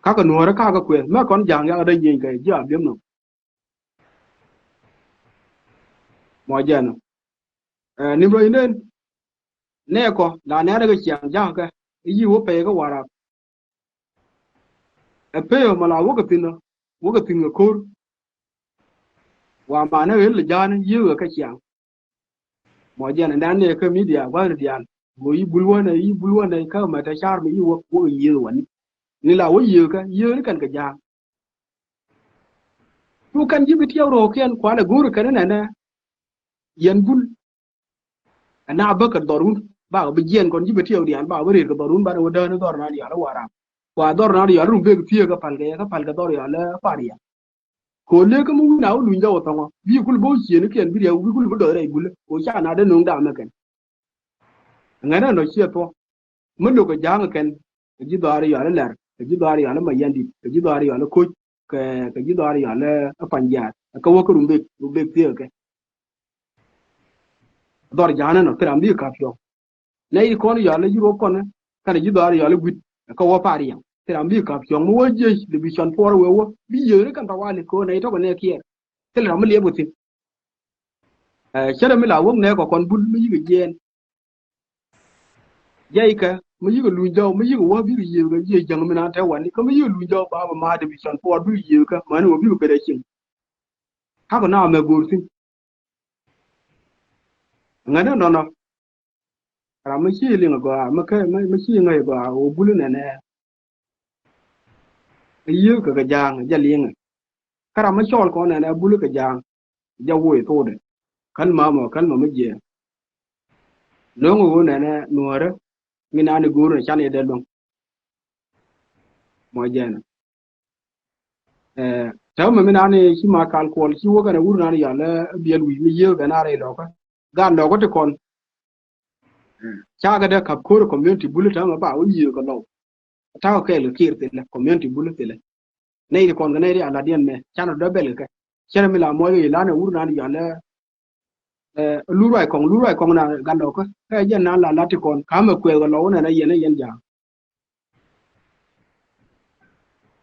Kakɛ nuɔ̱ɔ̱rä kakɛ kuɛth mɛ kɔn ja̱a̱ŋ yakɛ dee nyieny kɛ ji̱ a bi̱em nɔ. Mɔ jɛn ɔ ɛ nim rɔ inen. Nɛɛkɔ la nɛɛrɛ kɛ ciaŋ ja̱a̱ŋ kɛ i̱ yi̱ wä pɛy kä warap. Ɛ peyɔ mɛ la wäkɛ thi̱n ɔ wäkɛ thi̱n kɛ ko̱r. Wa manɛ ɣel lɛ ja̱a̱n yiëëkɛ kɛ ciaŋ. Mɔ jɛn ɛn dan nɛ kä midia gua̱thni diaal. Go yi bul wänɛ yi bul wänɛ kä mɛ te car mi yi wä wä yiëë wani. Ni la wä yiëë kä yiëë ni kɛn kɛ ja̱a̱ŋ. Cu kɛn ji̱ bi tiɛw ro̱o̱kiɛn kualɛ go̱o̱ri kɛn inɛnɛ. Yɛn bul. Ɛn na bä kɛ dhɔrun bakɛ bi jiɛn kɔn ji̱ bi tiɛw diaal bakɛ bi rir kɛ dhɔrun banɛ wä dääni dhɔr na diaal wä ram. Kua dhɔr na diaal rum bek thiee kä pal kɛ yɛ kä pal kɛ dhɔr diaal parial. Ko lek kä mi wi̱n a wä luny jɔw thɔŋɔ bi kul bä wä ciëëni kiɛn bi riɛw bi kul bä dɔth rɛy gulä ko ca na dee no̱o̱ŋ daam ɛ kɛn. Ŋäni ɛn ɔ ciɛ thuɔ mi lo̱k kɛ ja̱a̱ŋ ɛ kɛn. Kɛ ji̱ dhɔaar yɔal ɛ lɛr kɛ ji̱ dhɔaar yɔal ɛ mac yɛn di̱t kɛ ji̱ dhɔaar yɔal ɛ ko̱c kɛ kɛ ji̱ dhɔaar yɔal ɛ pa̱ny jiaar ɛ kɛ wä kä rumbek rumbek thiee kɛ. Dhɔr ja̱a̱n ɛn ɔ thil ram bi kɛ ka̱p cuɔ̱ŋ. Nɛy ti kɔn yɔal i̱ ji̱ ruɔp kɔn kɛnɛ ji̱ dhɔaar yɔal i̱ gui̱t kä wä par yɛŋ thil ram bi ka̱p cuɔ̱ŋ mi wä jiec division four wee wä bi yiëëri kɛn tawali ko̱ nɛy tɔk kɛ nɛ kiɛɛr. Thil ram mi liɛp kɛ thi̱n. Cärɛ mi la wäk nɛɛkɔ kɔn bul mi yikɛ jiɛɛn. Jiɛckɛ mi yikɛ luny jɔw mi yikɛ wä bikɛ yiëëkɛ jiec jäŋ mi na tɛ wani kä mi yikɛ luny jɔw ba bɛ ma division four bikɛ yiëëkɛ mäni wä bikɛ ben ɛ cieŋ. Kakɛ na mɛ go̱o̱r thi̱n. Ŋäni nɔnɔ. Ram mi ci liŋ a gɔaa mi kä mi ci ŋäc a gɔaa wä buli nɛnɛ. Yiëë kɛ kɛ ja̱a̱ŋ jɛ liŋ. Kä ram mi cɔɔl kɔn nɛnɛ buli kɛ ja̱a̱ŋ jɛ woi thokdɛ. Kän mamɔ kän mamɔ jiɛɛn. Lo̱ŋ wä nɛnɛ nuɔ̱ɔ̱rä mi nani go̱o̱r nɛ can yɛ dee lo̱ŋ. Mɔ jɛn. Täämɛ mi nani ci ma kal kuɔl ci wä kɛn a wur nani yal ɛ biɛl wi̱i̱ mi yiëë kɛ na rɛy lɔkä. Gaat lɔkä ti kɔn. Cakɛ dee kap ko̱r community buli täämɛ ba wä yiëë kɛ lɔw. Ta̱a̱ kɛɛl kɛ kiir thilɛ community buli thilɛ. Nɛy ti kɔn kɛ nɛy ti a la̱t yɛn mɛ canɛ dɔ̱ bɛl kɛ kɛ. Cɛrɛ mi la muɔc kɛ ilan ɛ wur nani yal ɛ. Lur ruac kɔŋ lur ruac kɔŋ na gat lɔkä kɛ jɛn na la la̱t ti kɔn ka̱mɛ kuɛth kɛ lɔw nɛn a yɛn a yɛn ja̱a̱ŋ.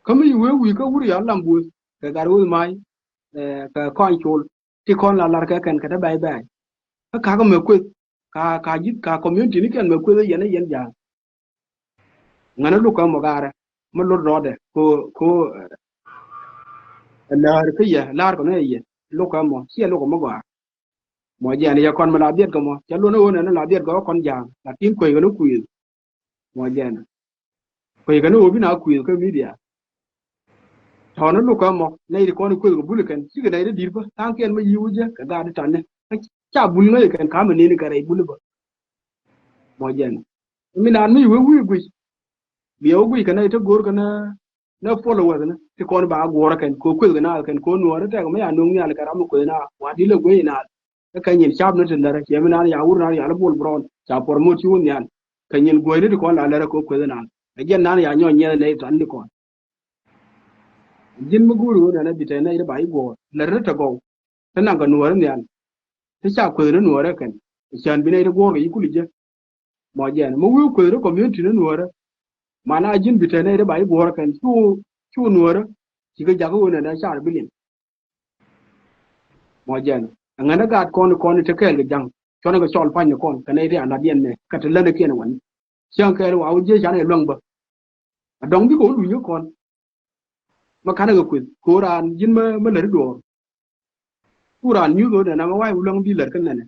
Kä mi ci wee wi̱i̱ kä wur yal lam buth kɛ gat weth ma̱a̱c kɛ kɔny col ti kɔn la lar kɛ kɛn kɛ te bɛ̈ɛ̈c bɛ̈ɛ̈c. Kä kakä mɛ kueth ka ka ji̱th ka community ni kɛn mɛ kueth yɛn yɛn ja̱a̱ŋ. Ŋänä lukɛ mɔ gaarɛ mi lot rɔɔdɛ ko ko ɛ läär kä yɛ la̱r kɔn ɛ yɛ lukɛ mɔ ciɛ lukɛ mɔ gɔaa. Mɔ jɛn yɛ kɔn mi la biɛt kɛ mɔ cɛ luɔn ɛ ɣöö nɛn la biɛt kɛ ɣä kɔn ja̱a̱ŋ lakin kueckɛ ni kui̱th. Mɔ jɛn kueckɛ ni ɣöö bi na kui̱th kä media. Tɔ̱ɔ̱n ni lukɛ mɔ nɛy ti kɔn i̱ kueth kɛ bul ikɛn cikɛ nɛy ti di̱t bä tha̱a̱ŋkiɛn mi yi̱w jɛ kɛ gaat i̱ ta̱ni. Ca bul ŋäc ikɛn ka̱mɛ nini kɛ rɛy bul ibä. Mɔ jɛn mi naan mi wee wi̱i̱ guic. Biɛ wä guic kɛ nɛy ti go̱o̱r kɛ nä nä followers ni ti kɔn ba guɔ̱ɔ̱r ikɛn kɛ kueth kɛ naath kɛn kɛ nuɔɔr tɛk mi ya no̱o̱ŋ nhial kɛ ram mi kueth naath wa dilɛ guey naath. Kä kɛ nyin cap ni ti lärä ciɛ mi naan ya wur naan ya li bol brɔn ca promote ci wun nhial. Kɛ nyin guey ni ti kɔn la lärä kɛ kueth naath ɛ jɛn naan ya nyɔny nyiɛth nɛy tan ti kɔn. Ji̱n mi go̱o̱ri ɣöö nɛnɛ bi tɛn nɛy ti ba i̱ guɔ̱ɔ̱r lär ni te gɔw. Te naŋ kɛ nuɔɔri nhial. Te ca kueth ni nuɔɔri kɛn. Cän bi nɛy ti guɔ̱ɔ̱r kɛ yi kuli jɛ. Mɔ jɛn mi wi̱i̱ kueth ni community ni nuɔɔri. Man a ji̱n bi tɛn nɛy ti ba i̱ guɔ̱ɔ̱r kɛn cu cu nuɔɔri. Cikɛ jakä ɣöö nɛnɛ car bi liŋ. Mɔ jɛn ɛŋɛn ɛ gaat kɔn kɔn te kɛɛl kɛ ja̱ŋ. Cuɔn kɛ cɔl pany kɔn kɛ nɛy ti a lat yɛn mɛ kɛ te län kiɛn wani. Cäŋ kɛɛl wa wä jiec can ɛ luäŋ bä. A dɔŋ bikɛ wä luny kɔn. Ma kanɛ kɛ kueth kɛ wä raan ji̱n mä mä läri duɔɔr. Cu raan nyuth wä nɛnɛ ma wa̱i̱ wä luäŋ bi lär kä nɛnɛ.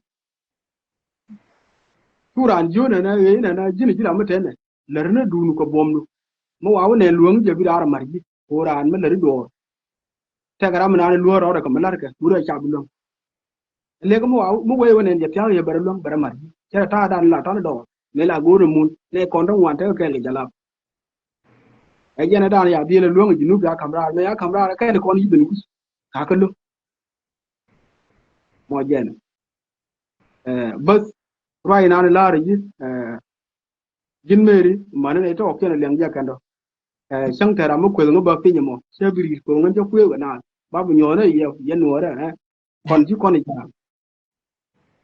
Cu raan jiö nɛnɛ ɣee nɛnɛ ji̱n ji̱ ram mä tɛnɛ lär ni duun kɛ buɔmdu. Ma wa wä nɛn luäŋ jɛ bi raar mar ji̱ kɛ wä raan mä läri duɔɔr. Tɛk ram mi naan luäär rɔɔdɛ kɛ mi la̱rkɛ wurɛ cap luäŋ. Lek mi wa mi wee wä nɛn jɛ thia̱a̱k yɛ bɛrɛ luäŋ bɛrɛ mat ji̱ cɛ ta̱a̱ dan la ta̱n dɔɔr. Mëë la go̱o̱r mun nɛ kɔn däŋ wan tekɛ kɛɛl kɛ jalap. Ɛ jɛn ɛ dan ya biël ɛ luäŋ ji̱ nup ya ka̱m raar mëë ya ka̱m raar kɛn kɔn yi̱ ben wi̱c. Kakä lo̱. Mɔ jɛn. Bäth ruac naan la̱r ji̱. Ji̱n Mary mani nɛ tɔɔk cɛn liɛŋ jɛ kɛn dɔ. Cäŋ tɛr ram mi kueth ŋä bä piny mɔ cä bi ri̱i̱t ko̱o̱ŋ ŋän cä kuëëk ɛ naan ba bi nyuɔ̱ɔ̱n ɛ yɛ yɛ nuɔɔrɛ ɛ. Kɔn ci kɔn i̱ ca̱a̱r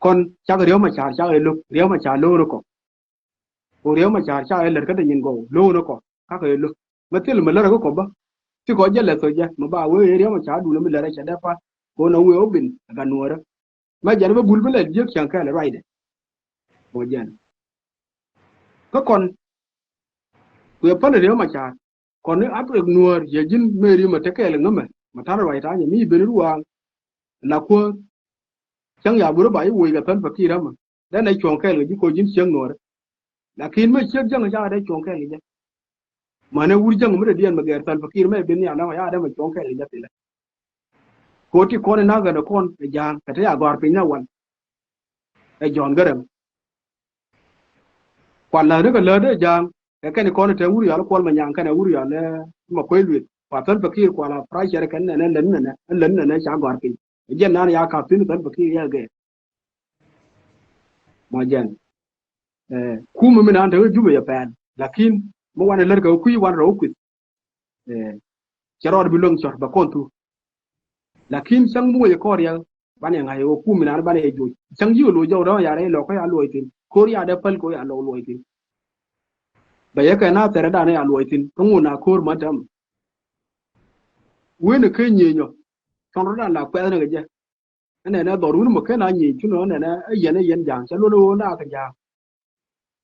kɔn cak riäm a ca̱a̱r cak ɛ lo̱k riäm a ca̱a̱r lo̱k ni kɔ. Ko riäm a ca̱a̱r cak ɛ lär kä te nyin gɔw lo̱k ni kɔ. Kakä ɛ lo̱k mi thil mi lär kä kɔ bä. Ti kɔ jɛ lɛ thok jɛ mi ba wee riäm a ca̱a̱r dun mi lär ɛ cɛ dɛ pa. Ko na wee wä bin ɛ ka nuɔɔrɛ. Ma jɛn bä bul bä lɛ jiäk cäŋ kɛɛl ruacdɛ. Mɔ jɛn kä kɔn kuɛ päl riäm a ca̱a̱r. Kɔn ni Afric nuäär yɛ ji̱n Mary ma te kɛɛl ŋämɛ ma ta̱n ruac ta̱nyɛ mi ben ruaŋ. La kuäär cäŋ ya bur ba i̱ woc kɛ päl pa ki̱i̱r amä. Dɛn ɛ cuɔ̱ŋ kɛɛl kɛ ji̱ koc ji̱n ciek nuäärä. Lakin mi ciek jäŋ ca dee cuɔ̱ŋ kɛɛl kɛ jɛ. Mane wur jäŋ mi dee diɛn mi gɛɛr Salva Kiir mɛ ben nhial nɔmɔ ya dee mɛ cuɔ̱ŋ kɛɛl kɛ jɛ thilɛ. Ko ti kɔn in nath kɛn kɔn ɛ ja̱a̱ŋ kɛ te ya gɔ̱a̱r piny na wal. Ɛ Jɔ̱ɔ̱n Gäräŋ. Kual läth ni kɛ läth dee ja̱a̱ŋ kɛ kɛn kɔn in te wur yɔal kuɔl mɛ nyaŋ kɛn ɛ wur yɔal ɛ mɛ kuec lueth kua Salva Kiir kual a pressure kɛn nɛnɛ lät nɛnɛ lät nɛnɛ ca gɔ̱a̱r piny. Ɛ jɛn nan ya kap thin Salva Kiir yɛ gɛɛr. Mɔ jɛn. Kumɛ mi nan te kä Jubɛ yɛ pɛn lakin mi wanɛ lät kɛ kui̱ wan rɔ kui̱. Cɛ rɔɔd bi luäŋ cɔr bɛ kɔn thu. Lakin cäŋ mi wec kɔɔr yɛ banɛ ŋa̱c wä kumɛ nan banɛ yɛ joc cäŋ ji̱ wä loc jɔw dɔ̱ŋ ya rɛy lɔk kä ya luɔc thin ko̱r ya dee päl ko̱r ya lɔk luɔc thin. Bɛ yɛ kɛ na thɛrɛ danɛ ya luɔc thin kä ŋun a ko̱r ma tɛm. Wen ɛ kä nyieenyɔ cɔn rɔ dan la kuɛth ni kɛ jɛ. Ɛnɛnɛ dhɔr wun mɛ ken a nyic cunɔ ɛnɛnɛ ɛ yɛn ɛ yɛn ja̱a̱ŋ cɛ luɔl ɛ ɣöö naak kɛ ja̱a̱ŋ.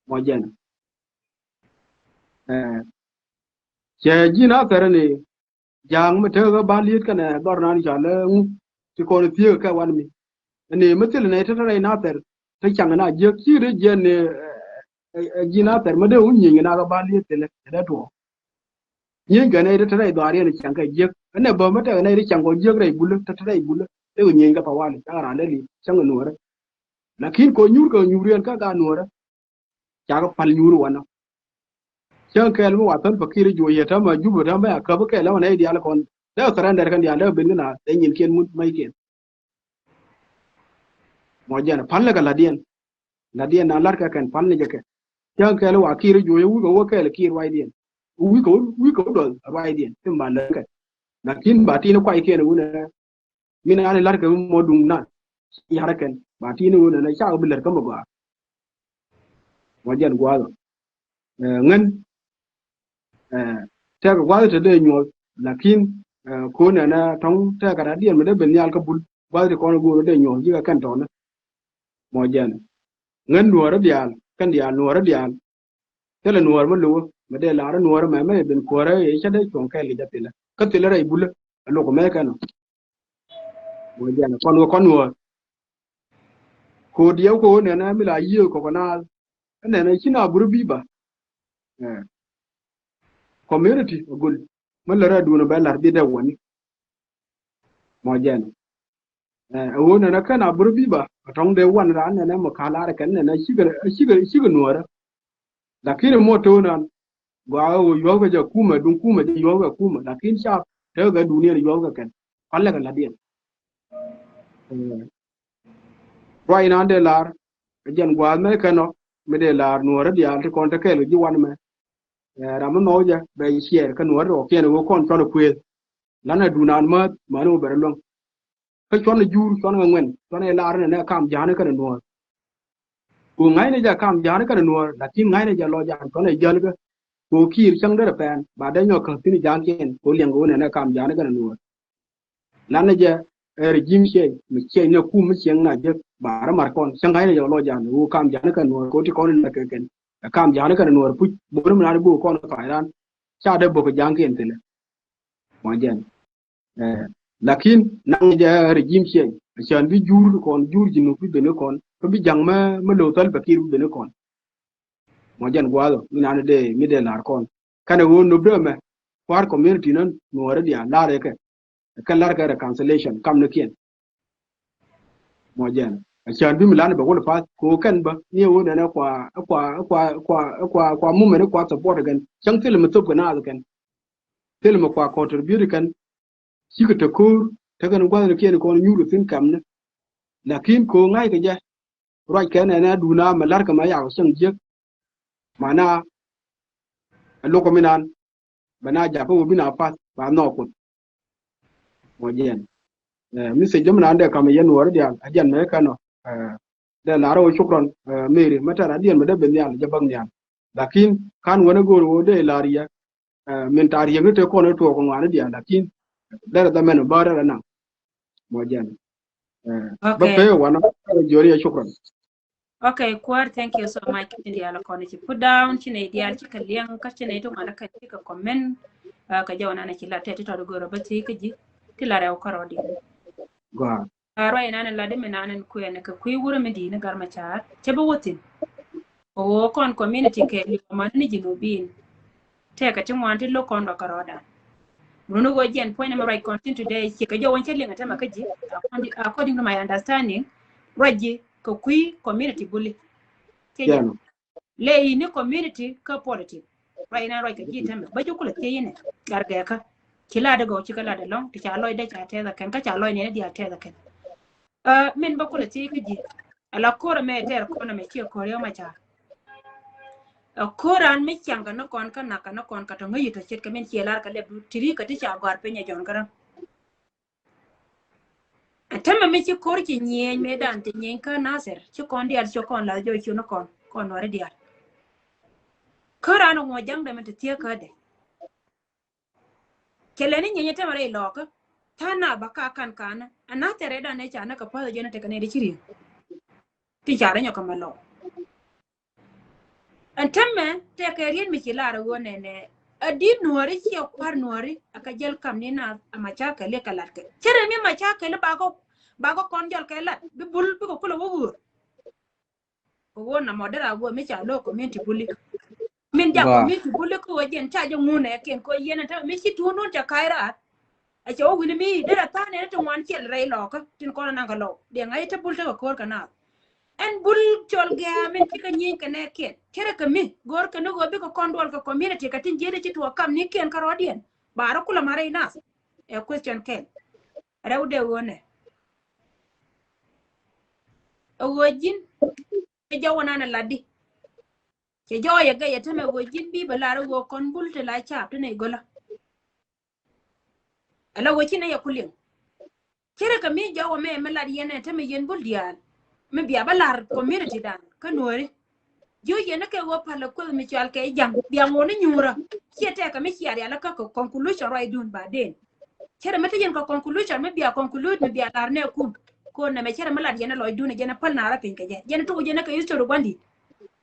Mɔ jɛn. Cɛ ji̱ na thɛr ɛn i̱ ja̱a̱ŋ mi tekä ba liet kɛnɛ dhɔr nan ca lɛ ŋu ti kɔn i̱ thieekä kɛ wan mi. Ɛn i̱ mi thil ɛnɛ i̱ te te rɛy na thɛr. te caŋ na jiäk ci ri jiɛn ni, ɛ, ɛ, ɛ, ji̱ na thɛr mä dee wun nyieny na kɛ ban liet thilɛ, ɛ dee tuɔɔk. Nyieny kɛ nɛy te te rɛy dhɔaar yɛn caŋ kɛ jiäk. Ɛn ɛ bä mä tɛk nɛy te caŋ kɔ jiäk rɛy bulä, te te rɛy bulä. Te kɛ nyieny kɛ thawali, caŋ raan dee liet, caŋ kɛ nuɔrä. Lakin kɔ nyuur kɛ nyuur yɛn kä ka nuɔrä. Cakɛ pal nyuur wanɔ. Cäŋ kɛɛl mi wa thäl Pakir juɔc yɛ täämɛ Jubɛ täämɛ a käp kɛɛl ɛmɛ nɛy diaal kɔn. Dee surrender kɛn diaal dee ben kɛn a dee nyinkiɛn mun mɛckiɛn. Mɔ jɛn pal ni kɛ la̱tdiɛn. La̱tdiɛn na la̱t kɛ kɛn pal ni jɛ kɛ. Cäŋ kɛɛl wa Kiir juɔc wikɛ wä kɛɛl Kiir ruacdiɛn. Wikɛ wä, wikɛ wä duɔth ruacdiɛn. Tin ba lät kɛ. Lakin ba tin kuay kɛn wunɛ. Min ani la̱r kɛ mɔ duŋ na. Yarä kɛn. Ba tini wunɛ na cak bi lät kä mɔ gɔaa. Mɔ jɛn gua̱a̱th ɔ. Ɛ, ŋän. Ɛ, tɛk gua̱a̱th te dee nyuɔth. Lakin, ɛ, ko̱n ɛn ɛ tɔ̱ŋ tɛk kɛ radiɛn mi dee ben nhial kä bul. Gua̱a̱th ti kɔn go̱o̱r dee nyuɔth ji̱ kɛ kɛn tɔ̱nä. Mɔ jɛn. Ŋän nuɔ̱ɔ̱rä diaal. Kɛn diaal nuɔ̱ɔ̱rä diaal. Thilɛ nuɔ̱ɔ̱r mi lo̱wä mi dee la̱r nuɔ̱ɔ̱r mɛmɛ i̱ ben kuäärä i̱ cä dee cuɔ̱ŋ kɛɛl kɛ jɛ thilɛ. Kä thilɛ rɛy bulä. A lo̱k mɛ kɛn ɔ. Mɔ jɛn kɔn wä kɔn nuɔ̱ɔ̱r. Ko̱ diɛw ko̱ nɛnɛ mi la yiëë kɔk naath. Nɛnɛ ci na buri bi̱i̱ ba. Ɛ. Community a gul. Mi lär a duun a bɛ la̱r bi dee wani. Mɔ jɛn. Ɛ, ɛ ɣöö nɛnɛ kɛn a buri bi̱i̱ ba, a tɔ̱ŋ dee wan raan nɛnɛ mɔ ka̱l ar kɛn nɛnɛ cikɛ, cikɛ, cikɛ nuɔ̱ɔ̱rä. Lakin mɔ to̱o̱nan, gɔaa ɣöö yuɔ̱thkɛ jɛ kumɛ, duŋ kumɛ jɛ yuɔ̱thkɛ kumɛ. Lakin ca tekɛ duuniɛn yuɔ̱thkɛ kɛn. Palɛ kɛ la̱tdiɛn. Ɛ, ruac inan dee la̱r, ɛ jɛn gua̱a̱th mɛ kɛn ɔ, mi dee la̱r nuɔ̱ɔ̱rä diaal ti kɔn te kɛɛl kɛ ji̱ wan mɛ. Ɛ, ram mi nhɔk jɛ, bɛ ciɛɛr kä nuɔ̱ɔ̱rä rɔɔkiɛn ɣöö kɔn cɔl ɛ kuëëth. Lanɛ dunan määth, mäni wä bɛ rɛ luäŋ. Kä cuɔn ɛ jur, cuɔn ɛ ŋuɛn, cuɔn ɛ lar nɛ nɛ kam ja̱a̱ni kɛnɛ nuɔ̱ɔ̱r. Ku ŋa̱cnɛ jɛ kam ja̱a̱ni kɛnɛ nuɔ̱ɔ̱r, lakin ŋa̱cnɛ jɛ lɔ ja̱a̱n cuɔn ɛ jäl kä. Ku Kiir cäŋ derɛ pɛn, ba dee nyɔk käth thi̱n ja̱a̱ŋkiɛn, ku liɛŋ ku nɛ nɛ kam ja̱a̱ni kɛnɛ nuɔ̱ɔ̱r. Lanɛ jɛ ɛ regime change, mi change nɛ kum mi cieŋ na jek, ba rɛ mar kɔn, cäŋ ŋa̱cnɛ jɛ lɔ ja̱a̱n, ku kam ja̱a̱ni kɛnɛ nuɔ̱ɔ̱r, ku ti kɔn in nɛ kɛ kɛn. Ɛ kam ja̱a̱ni kɛnɛ nuɔ̱ɔ̱r puc, bori mi na di bok kɔn thairan, ca dee bok ja̱a̱ŋkiɛn thilɛ. Mɔ jɛn. Ɛ, lakin naŋ jɛ regime change. Acän bi jur kɔn, jur Junub bi ben kɔn. Kä bi ja̱ŋ mä, mä lo̱w Salva Kiir bi ben kɔn. Mɔ jɛn gua̱a̱th ɔ, mi nan dee, mi dee la̱r kɔn. Kɛnɛ ɣöö nöp dee mɛ, kua̱r community nän, nuɔ̱ɔ̱rä diaal la̱r kɛ. Kɛ la̱r kɛ reconciliation, kam ni kiɛn. Mɔ jɛn. Acän bi mi lan bɛ wol path ko kɛn bä ni wun ɛn kua, kua, kua, kua, kua, kua mumɛn kua support kɛn. Cäŋ thil mi thop kɛ naath kɛn. Thil mi kua contribute kɛn. Cikɛ te ko̱o̱r, te kɛn gua̱thni kiɛn kɔn nyuur kɛ thi̱n kamni. Lakin ko ŋa̱ckɛ jɛ. Ruac kɛn ɛn a duun a mɛ la̱rkɛ mɛ yak cäŋ jiäk. Mana, a lo̱k kɛ mi nan. Bɛ na jakä wä bi na path, ba nhɔk Kuoth. Mɔ jɛn. Ɛ, message däm nan dee kam yɛn wä ri diaal, a jɛn mɛ kɛn ɔ. Ɛ, dee lar wä shukran, ɛ, Mary, mɛ tɛr a diɛn mɛ dee ben nhial, jɛ bäk nhial. Lakin, kan wänä go̱o̱r wä dee lar yɛ. Ɛ, min tar yɛ mi te kɔn ɛ tuɔɔk ŋuan diaal, lakin, dee rɛ dhamɛn bä rɛ rɛ naŋ. Mɔ jɛn. Ɛ, bä pee wanɔ, jɔri yɛ shukran. Okay, kuäär, thank you so much. Kä tin diaal kɔn ci put down, ci nɛy diaal ci kɛ liɛŋ, kä ci nɛy ti ŋuan kɛ ci kɛ comment. Kä jɔw nan ci la tɛt ti tɔt go̱o̱r bä ti kä ji̱ ti la rɛw kärɔɔdiɛn. Ruac nan la di mi nan kuɛn kɛ kui̱ wurɛ mi di̱i̱t ni Gat Macar cɛ bi wä thi̱n. Kɛ ɣöö kɔn community kɛ liɔman ni Junubin. Tɛkɛ ti ŋuan ti lo̱k kɔn rɔ kärɔɔdan. Runi ɣöö jiɛn puɔ̱ny nɛmɛ ruac kɔn tin today, ciɛ kɛ jɔw wän cä liŋ ɛ tämɛ kä ji̱. According, according to my understanding, ruac ji̱ kɛ kui̱ community buli. Ciɛ jɛ. Lɛ ini community kä politic. Ruac inɛ ruac kɛ ji̱ tämɛ. Bä ji̱ kulɛ thiec inɛ. Gat gɛɛkä. Ci lat dee gɔw ci kɛ lat dee lɔ̱ŋ. Ti ca lɔcdɛ ca tɛth ɛ kɛn. Kä ca lɔcnɛ ni diaal tɛth ɛ kɛn. Ɛ, min bä kulɛ thiec kä ji̱. Ala ko̱r ɛmɛ tɛr kɔn ɛmɛ ciɛ ko̱r yɔm a ca. Ɛ ko̱r an mi ciaŋ kɛ ni kɔn kä nak kɛ ni kɔn kä tɔ ŋäc yit tɔ ce̱tkɛ min ciɛ lar kɛ lɛp du ti ri kɛ ti ca gɔ̱a̱r piny ɛ Jɔ̱ɔ̱n Garaŋ. Ɛ tämɛ mi ci ko̱r ci nyieny mëë dan ci nyieny kä Nasir ci kɔn diaal ci kɔn lath jɔy ci ni kɔn kɔn nuɔri diaal. Ko̱r an ŋuɔ jaŋdɛ min ti thiek kädɛ. Cɛ lɛ ni nyieny tämɛ rɛy lɔɔkä. Tha̱a̱ŋ na bä ka kan kanä. Ɛ na thɛrɛ dan ɛ ca nä kɛ pa̱th ɛ jɛn ɛ tekɛ nɛy di ci ri̱eŋ. Ti ca rɛ nyɔk kɛ mɛ lɔɔk. Ɛn tämɛ tɛkɛ riet mi ci lar ɛ ɣöö nɛnɛ. Ɛ di nuɔ̱ɔ̱ri ciɛ kua̱r nuɔ̱ɔ̱ri ɛ kɛ jäl kam ni naath ɛ macakɛl i̱ kɛ latkɛ. Cɛ rɛ mi macakɛl i̱ bakɔ, bakɔ kɔn jɔl kɛ lat. Bi bul bikɛ kulɛ wä ɣöör. Kɛ ɣöö na mɔ derɛ a guɔ mi ca lo̱o̱ community buli. Min jak community buli kɛ ɣöö jiɛn ca jɛ ŋun ɛ kiɛn kɛ ɣöö yɛn ɛ tämɛ mi ci tuun duun ca ka̱c raar. A cɛ wä wi̱ni mi derɛ tha̱a̱n ɛn ti ŋuan ciɛl rɛy lɔɔkä tin kɔn ɛ naŋ kɛ lɔw. Diɛ ŋa̱c ɛ te bul tekɛ ko̱r kɛ naath. Ɛn bul cɔl gɛ̈ɛ̈ min cikɛ nyieny kɛ nɛɛkiɛn. Cärɛ kɛ mi go̱o̱r kɛ ni ɣöö bikɛ kɔn duɔl kɛ community kɛ tin jiɛn ɛ ci tuɔɔk kam nikiɛn kärɔɔdiɛn. Ba rɔ kulɛ ma rɛy nath. Ɛ question kɛl. Rɛw dee ɣöö nɛ. Ɛ ɣöö ji̱n ɛ jɔwä nan ɛ latdi. Cɛ jɔwä yɛ gɛy ɛ tämɛ ɣöö ji̱n bi bɛ lar ɛ ɣöö kɔn bul ti la caap ti nɛy gölä. Ala ɣöö ci nɛy ɛ ku liŋ. Cärɛ kɛ mi jɔwä mɛ mi lat yɛn ɛ tämɛ yɛn bul diaal. Mi bia bä lar community dan kä nuɔ̱ɔ̱ri. Jiö yɛn ni kɛ ɣöö pal ɛ kueth mi cɔal kɛ ja̱ŋ bia ŋuɔ̱n ni nyuurä. Ciɛ tɛkɛ mi cia rial kä kɛ conclusion ruacdun baden. Cärɛ mi te yɛn kɛ conclusion mi bia conclude mi bia lar nɛ kum. Ko̱n nɛmɛ cärɛ mi lat yɛn ɛ lɔcdun ɛ jɛn ɛ päl naarä piny kɛ jɛ. Jɛn ɛ tok jɛn ɛ kɛ history gua̱ndi̱t.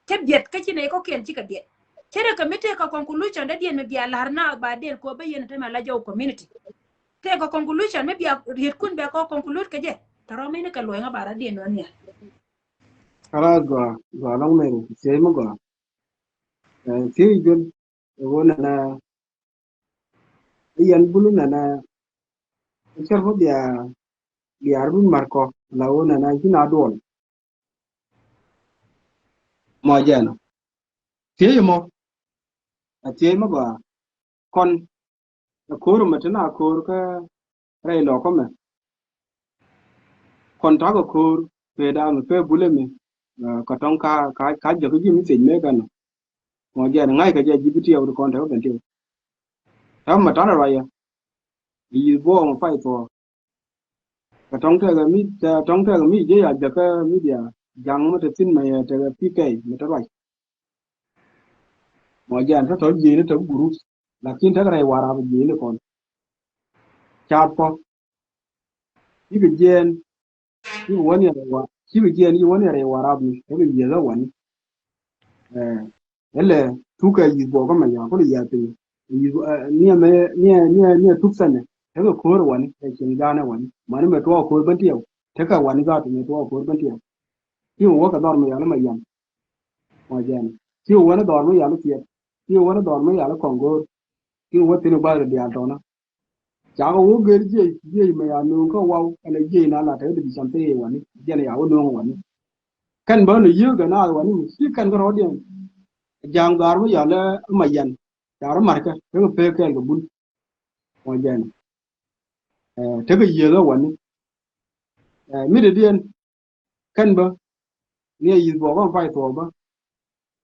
Cä biɛt kä ci nɛy kɔ̱kiɛn cikɛ biɛt. Cärɛ kɛ mi tëë kɛ conclusion dädiɛn mi bia la̱r naath baden kɛ ɣöö bä yɛn ɛ tämɛ la jɔw community. Tëë kɛ conclusion mi bia rietkun bɛ kɔ conclude kɛ jɛ. Tɛ rɔm in kɛ luɔ̱ŋä ba rɔ̱diɛn nɔn nhial. Kala gɔaa, gɔaa lɔŋ mɛri, thiec mi gɔaa. Ɛ, thiec jol, ɛ ɣöö nɛnɛ, i̱ yɛn bulu nɛnɛ, i̱ cär bä bia, bia run markɔ, la ɣöö nɛnɛ, ji̱n a duɔl. Mɔ jɛn. Thiec mɔ. A thiec mɔ gɔaa. Kɔn. A ko̱r mɛ ti na ko̱r kä rɛy lɔkä mɛ. Kɔn takä ko̱r pee da̱a̱ mɛ pee bulɛ mi. Ɛ, kä tɔ̱ŋ ka, ka, ka jɛ kä ji̱ mi thiec mëë kɛn. Mɔ jɛn ŋa̱c kä jɛ ji̱ bi tiɛw ti kɔn tekɛ ben tiɛw. Ta̱mɛ tanɛ ruacä. I̱ yi̱th buɔɔk mɛ pay thuɔɔk. Kɛ tɔ̱ŋ tɛkɛ mi, tɔ̱ŋ tɛkɛ mi jɛ ya jäkä media ja̱ŋ mi te thi̱n mɛ yɛ tekɛ P K mi te ruac. Mɔ jɛn te tɔ̱ jieni te group. Lakin tekɛ rɛy Warap jieni kɔn. Caap kɔ. Cikɛ jiɛn. Cikɛ wä ni rɛy Wa-, cikɛ jiɛn, cikɛ wä ni rɛy Warap ni. Tekɛ yieth ɛ wani. Ɛ, ɛlɛ tukɛ yieth buɔkä mɛ ya kulɛ yieth piny. Yieth, ɛ, niɛ mɛ, niɛ, niɛ, niɛ tuk sɛnɛ. Tekɛ ko̱r wani, ɛ cieŋ jaanɛ wani. Mani mɛ tuɔɔk ko̱r bän tiɛw. Tekɛ wani gaat mɛ tuɔɔk ko̱r bän tiɛw. Ci wä kɛ dhɔr mɛ yal mɛ yɛn. Mɔ jɛn. Ci wä ni dhɔr mɛ yal thiɛt. Ci wä ni dhɔr mɛ yal kɔŋ go̱o̱r. Ci wä thin gua̱th rɛ diaal tɔnä. Cakɔ wä gër jiɛc, jiɛc mɛ ya nööŋ kä waw, ɛn a jiɛc na la tekɛ di bi cam thee wani, jiɛn ya wä nööŋ wani. Kɛn bä ni yiëë gɛ na wani mi ci kɛn kä rɔɔdiɛn. Ja̱a̱ŋ dhɔaar mi yɔl ɛ ma yɛn. Ca rɔ markɛ, tekɛ pek kɛɛl kɛ bul. Mɔ jɛn. Ɛ, tekɛ yiëë kä wani. Ɛ, mi dee diɛn. Kɛn bä ni a yi̱th bɔk ɣän pay thuɔɔk bä.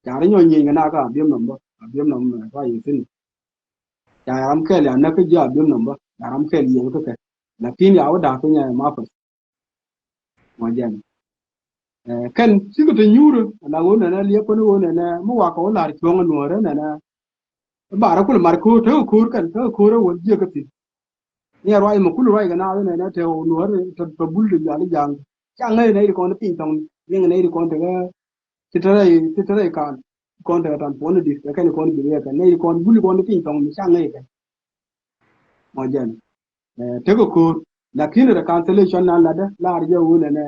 Ca ri nyɔ nyieny kɛ na kä Abiɛm nɔm bä, Abiɛm nɔm bä pay yi̱th thi̱n. Ca ram kɛl ya näk kä ji̱ Abiɛm nɔm bä, ca ram kɛl yiëth kä kɛ. Lakin ya wä da̱a̱k piny a ma päth. Mɔ jɛn. Ɛ, kɛn cikɛ te nyuurä la ɣöö nɛnɛ liɛp kɔn ɣöö nɛnɛ mi wakɛ wä la̱r cuɔ̱ŋ ɛ nuɔ̱ɔ̱rä nɛnɛ. Barɛ kulɛ mar ko̱o̱r, tekɛ ko̱o̱r kɛn, tekɛ ko̱o̱r ɛ wä jiäkä thi̱n. Ni a ruac mɛ kul ruac kɛ naath inɛ nɛ te wä nuɔ̱ɔ̱r te, te bul de jual i̱ ja̱a̱ŋ. Ca ŋäc nɛy ti kɔn ti piny thɔŋni. Riŋ nɛy ti kɔn tekɛ ti te rɛy, ti te rɛy kaal. Kɔn tekɛ tan puɔ̱n di kɛ kɛn kɔn bi riɛk kɛ nɛy ti kɔn bul kɔn ti piny thɔŋni ca ŋäc kɛ. Mɔ jɛn. Ɛ, tekɛ ko̱o̱r. Lakin reconciliation na latdä lar jɛ wun ɛnɛ.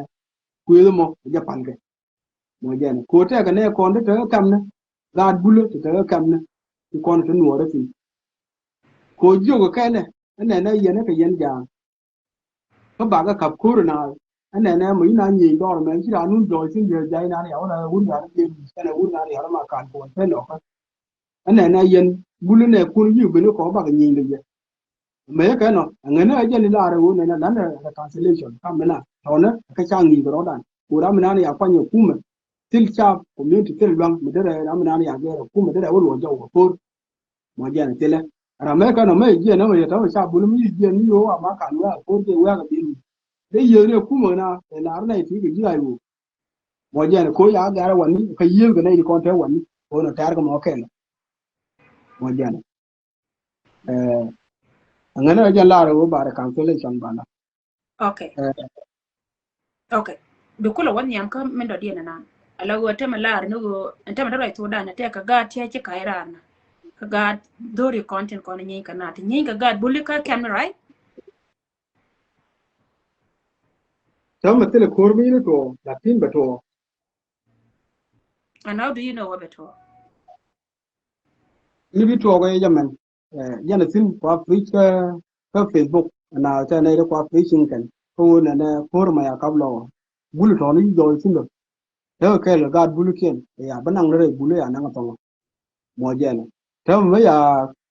Kuëth mɔ jɛ pankɛ. Mɔ jɛn. Ko tɛkɛ nɛ kɔn ti tekɛ kɛmnɛ. Gaat bulä ti tekɛ kɛmnɛ. Ti kɔn ti nuɔɔrɛ thi̱n. Ko jiök kɛnɛ. Ɛnɛ nɛ yɛn kɛ yɛn ja̱a̱ŋ. Kä bakɛ kap ko̱r na. Ɛnɛ nɛ mɔ ina nyieny dɔɔr mɛ ci raan nun jɔɔc thi̱n yɛ ja̱a̱ŋ inan ya wun a wun raan jɛ mi kɛnɛ wun raan ya ma kan kɔn pɛn ɔkä. Ɛnɛ nɛ yɛn bul nɛ kun yi bini kɔ bak nyieny lɛ yɛ. Mɛ kɛ nɔ ɛŋɛ nɛ jɛn ilar ɛ wun nɛ nɛ lan ɛ reconciliation kam mina tɔnɛ kɛ ca ŋi̱i̱k rɔdan. Ku ram mina ni ya kuany ɛ kumɛ thil ca community thil luaŋ mi derɛ ram mina ni ya gɛr ɛ kumɛ derɛ wä luɔ jɔw ɛ ko̱r. Mɔ jɛn thilɛ ram mɛ kɛ nɔ mɛ jiɛn nɔ mɛ yɛ tɔmɛ ca bul mi yi jiɛn mi yo̱o̱ ama kan wɛ ɛ ko̱r jɛ wɛ ɛ kɛ bil. Dee yiëë ni ɛ kumɛ na ɛ lar nɛ ti kɛ ji̱ ay wä. Mɔ jɛn ko ya gɛr wani ka yiëël kɛ nɛy di kɔn te wani ko nɔ tɛr kɛ mɔ kɛl. Mɔ jɛn. Ɛ ŋäni ɛ jɛn lar wä ba reconciliation bana. Okay. Ɛ. Okay. Bi kulɛ wä nhiam kä min dɔ̱diɛn ɛnan. Ala wä tɛmɛ lar ni wä ɛn tɛmɛ dɔrɔ ɛ thudan ɛ tɛk kɛ gaat tiɛ ci ka̱c rar na. Kɛ gaat dhori kɔn tin kɔn nyieny kɛ na ti nyieny kɛ gaat buli kä kɛm ni, right? Täämɛ thilɛ ko̱r mi ni tuɔɔ lakin bɛ tuɔɔ. And how do you know wä bɛ tuɔɔk? Ni bi tuɔɔk ɛ jɛ mɛn. Jɛn a thin kua preach kä kä Facebook na tɛ nɛ de kua preaching kɛn. Kä wä nɛ nɛ ko̱r ma ya kap lɔ bul tɔni jɔy thin lɔ. Tɛ kɛl gaat bul kiɛn ya bä naŋ rɛ bul ya naŋ thɔŋ. Mɔ jɛn tɛ mɛ ya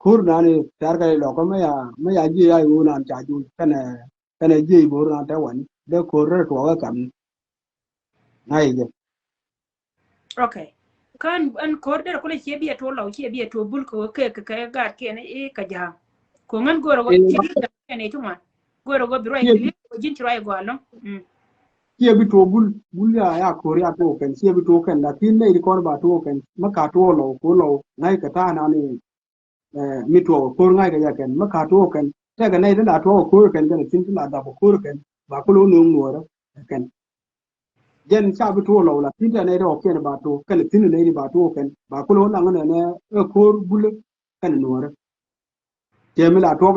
ko̱r na ni tɛr kɛ lɔ kä mɛ ya mɛ ya jiɛ ya yo na ca ju kɛnɛ kɛnɛ jiɛ bor na tɛ wani de ko̱r rɛ tuɔɔk ɛ kam ni. Ŋa̱c jɛ. Okay. Kan ɛn ko̱r derɛ kulɛ ciɛ biɛ tuɔ lɔw ciɛ biɛ tuɔ bul kɛ kɛ kɛ gaat kiɛn i̱ kɛ ja̱a̱ŋ. Ko̱ ŋän go̱rɛ wä ciɛ biɛ kɛn i̱ ti ŋuan. Go̱rɛ wä bi ruac ki̱li̱ kɛ ji̱n ci ruac gɔaa lɔ̱ŋ. Ciɛ bi tuɔ bul bul ya ya ko̱r ya tuɔ kɛn ciɛ bi tuɔ kɛn lakin nɛy ti kɔn ba tuɔ kɛn mä ka tuɔ lɔw ko̱ lɔw ŋa̱c kɛ ta̱a̱ nani. Mi tuɔɔk ko̱r ŋa̱ckɛ jɛ kɛn mi ka tuɔɔk kɛn tɛkɛ nɛy ti la tuɔɔk ko̱r kɛn kɛn thin ti la dap ko̱r kɛn ba kulo no̱o̱ŋ nuɔɔrä kɛn. Jɛn ca bi tuɔɔk lɔw la thin tɛ nɛy ti ɔkiɛn ba tuɔɔk kɛn thin nɛy ti ba tuɔɔk kɛn ba kulo naŋ nɛnɛ ɛ ko̱r bulä kɛn nuɔɔrä. Cɛ mi la tuɔɔk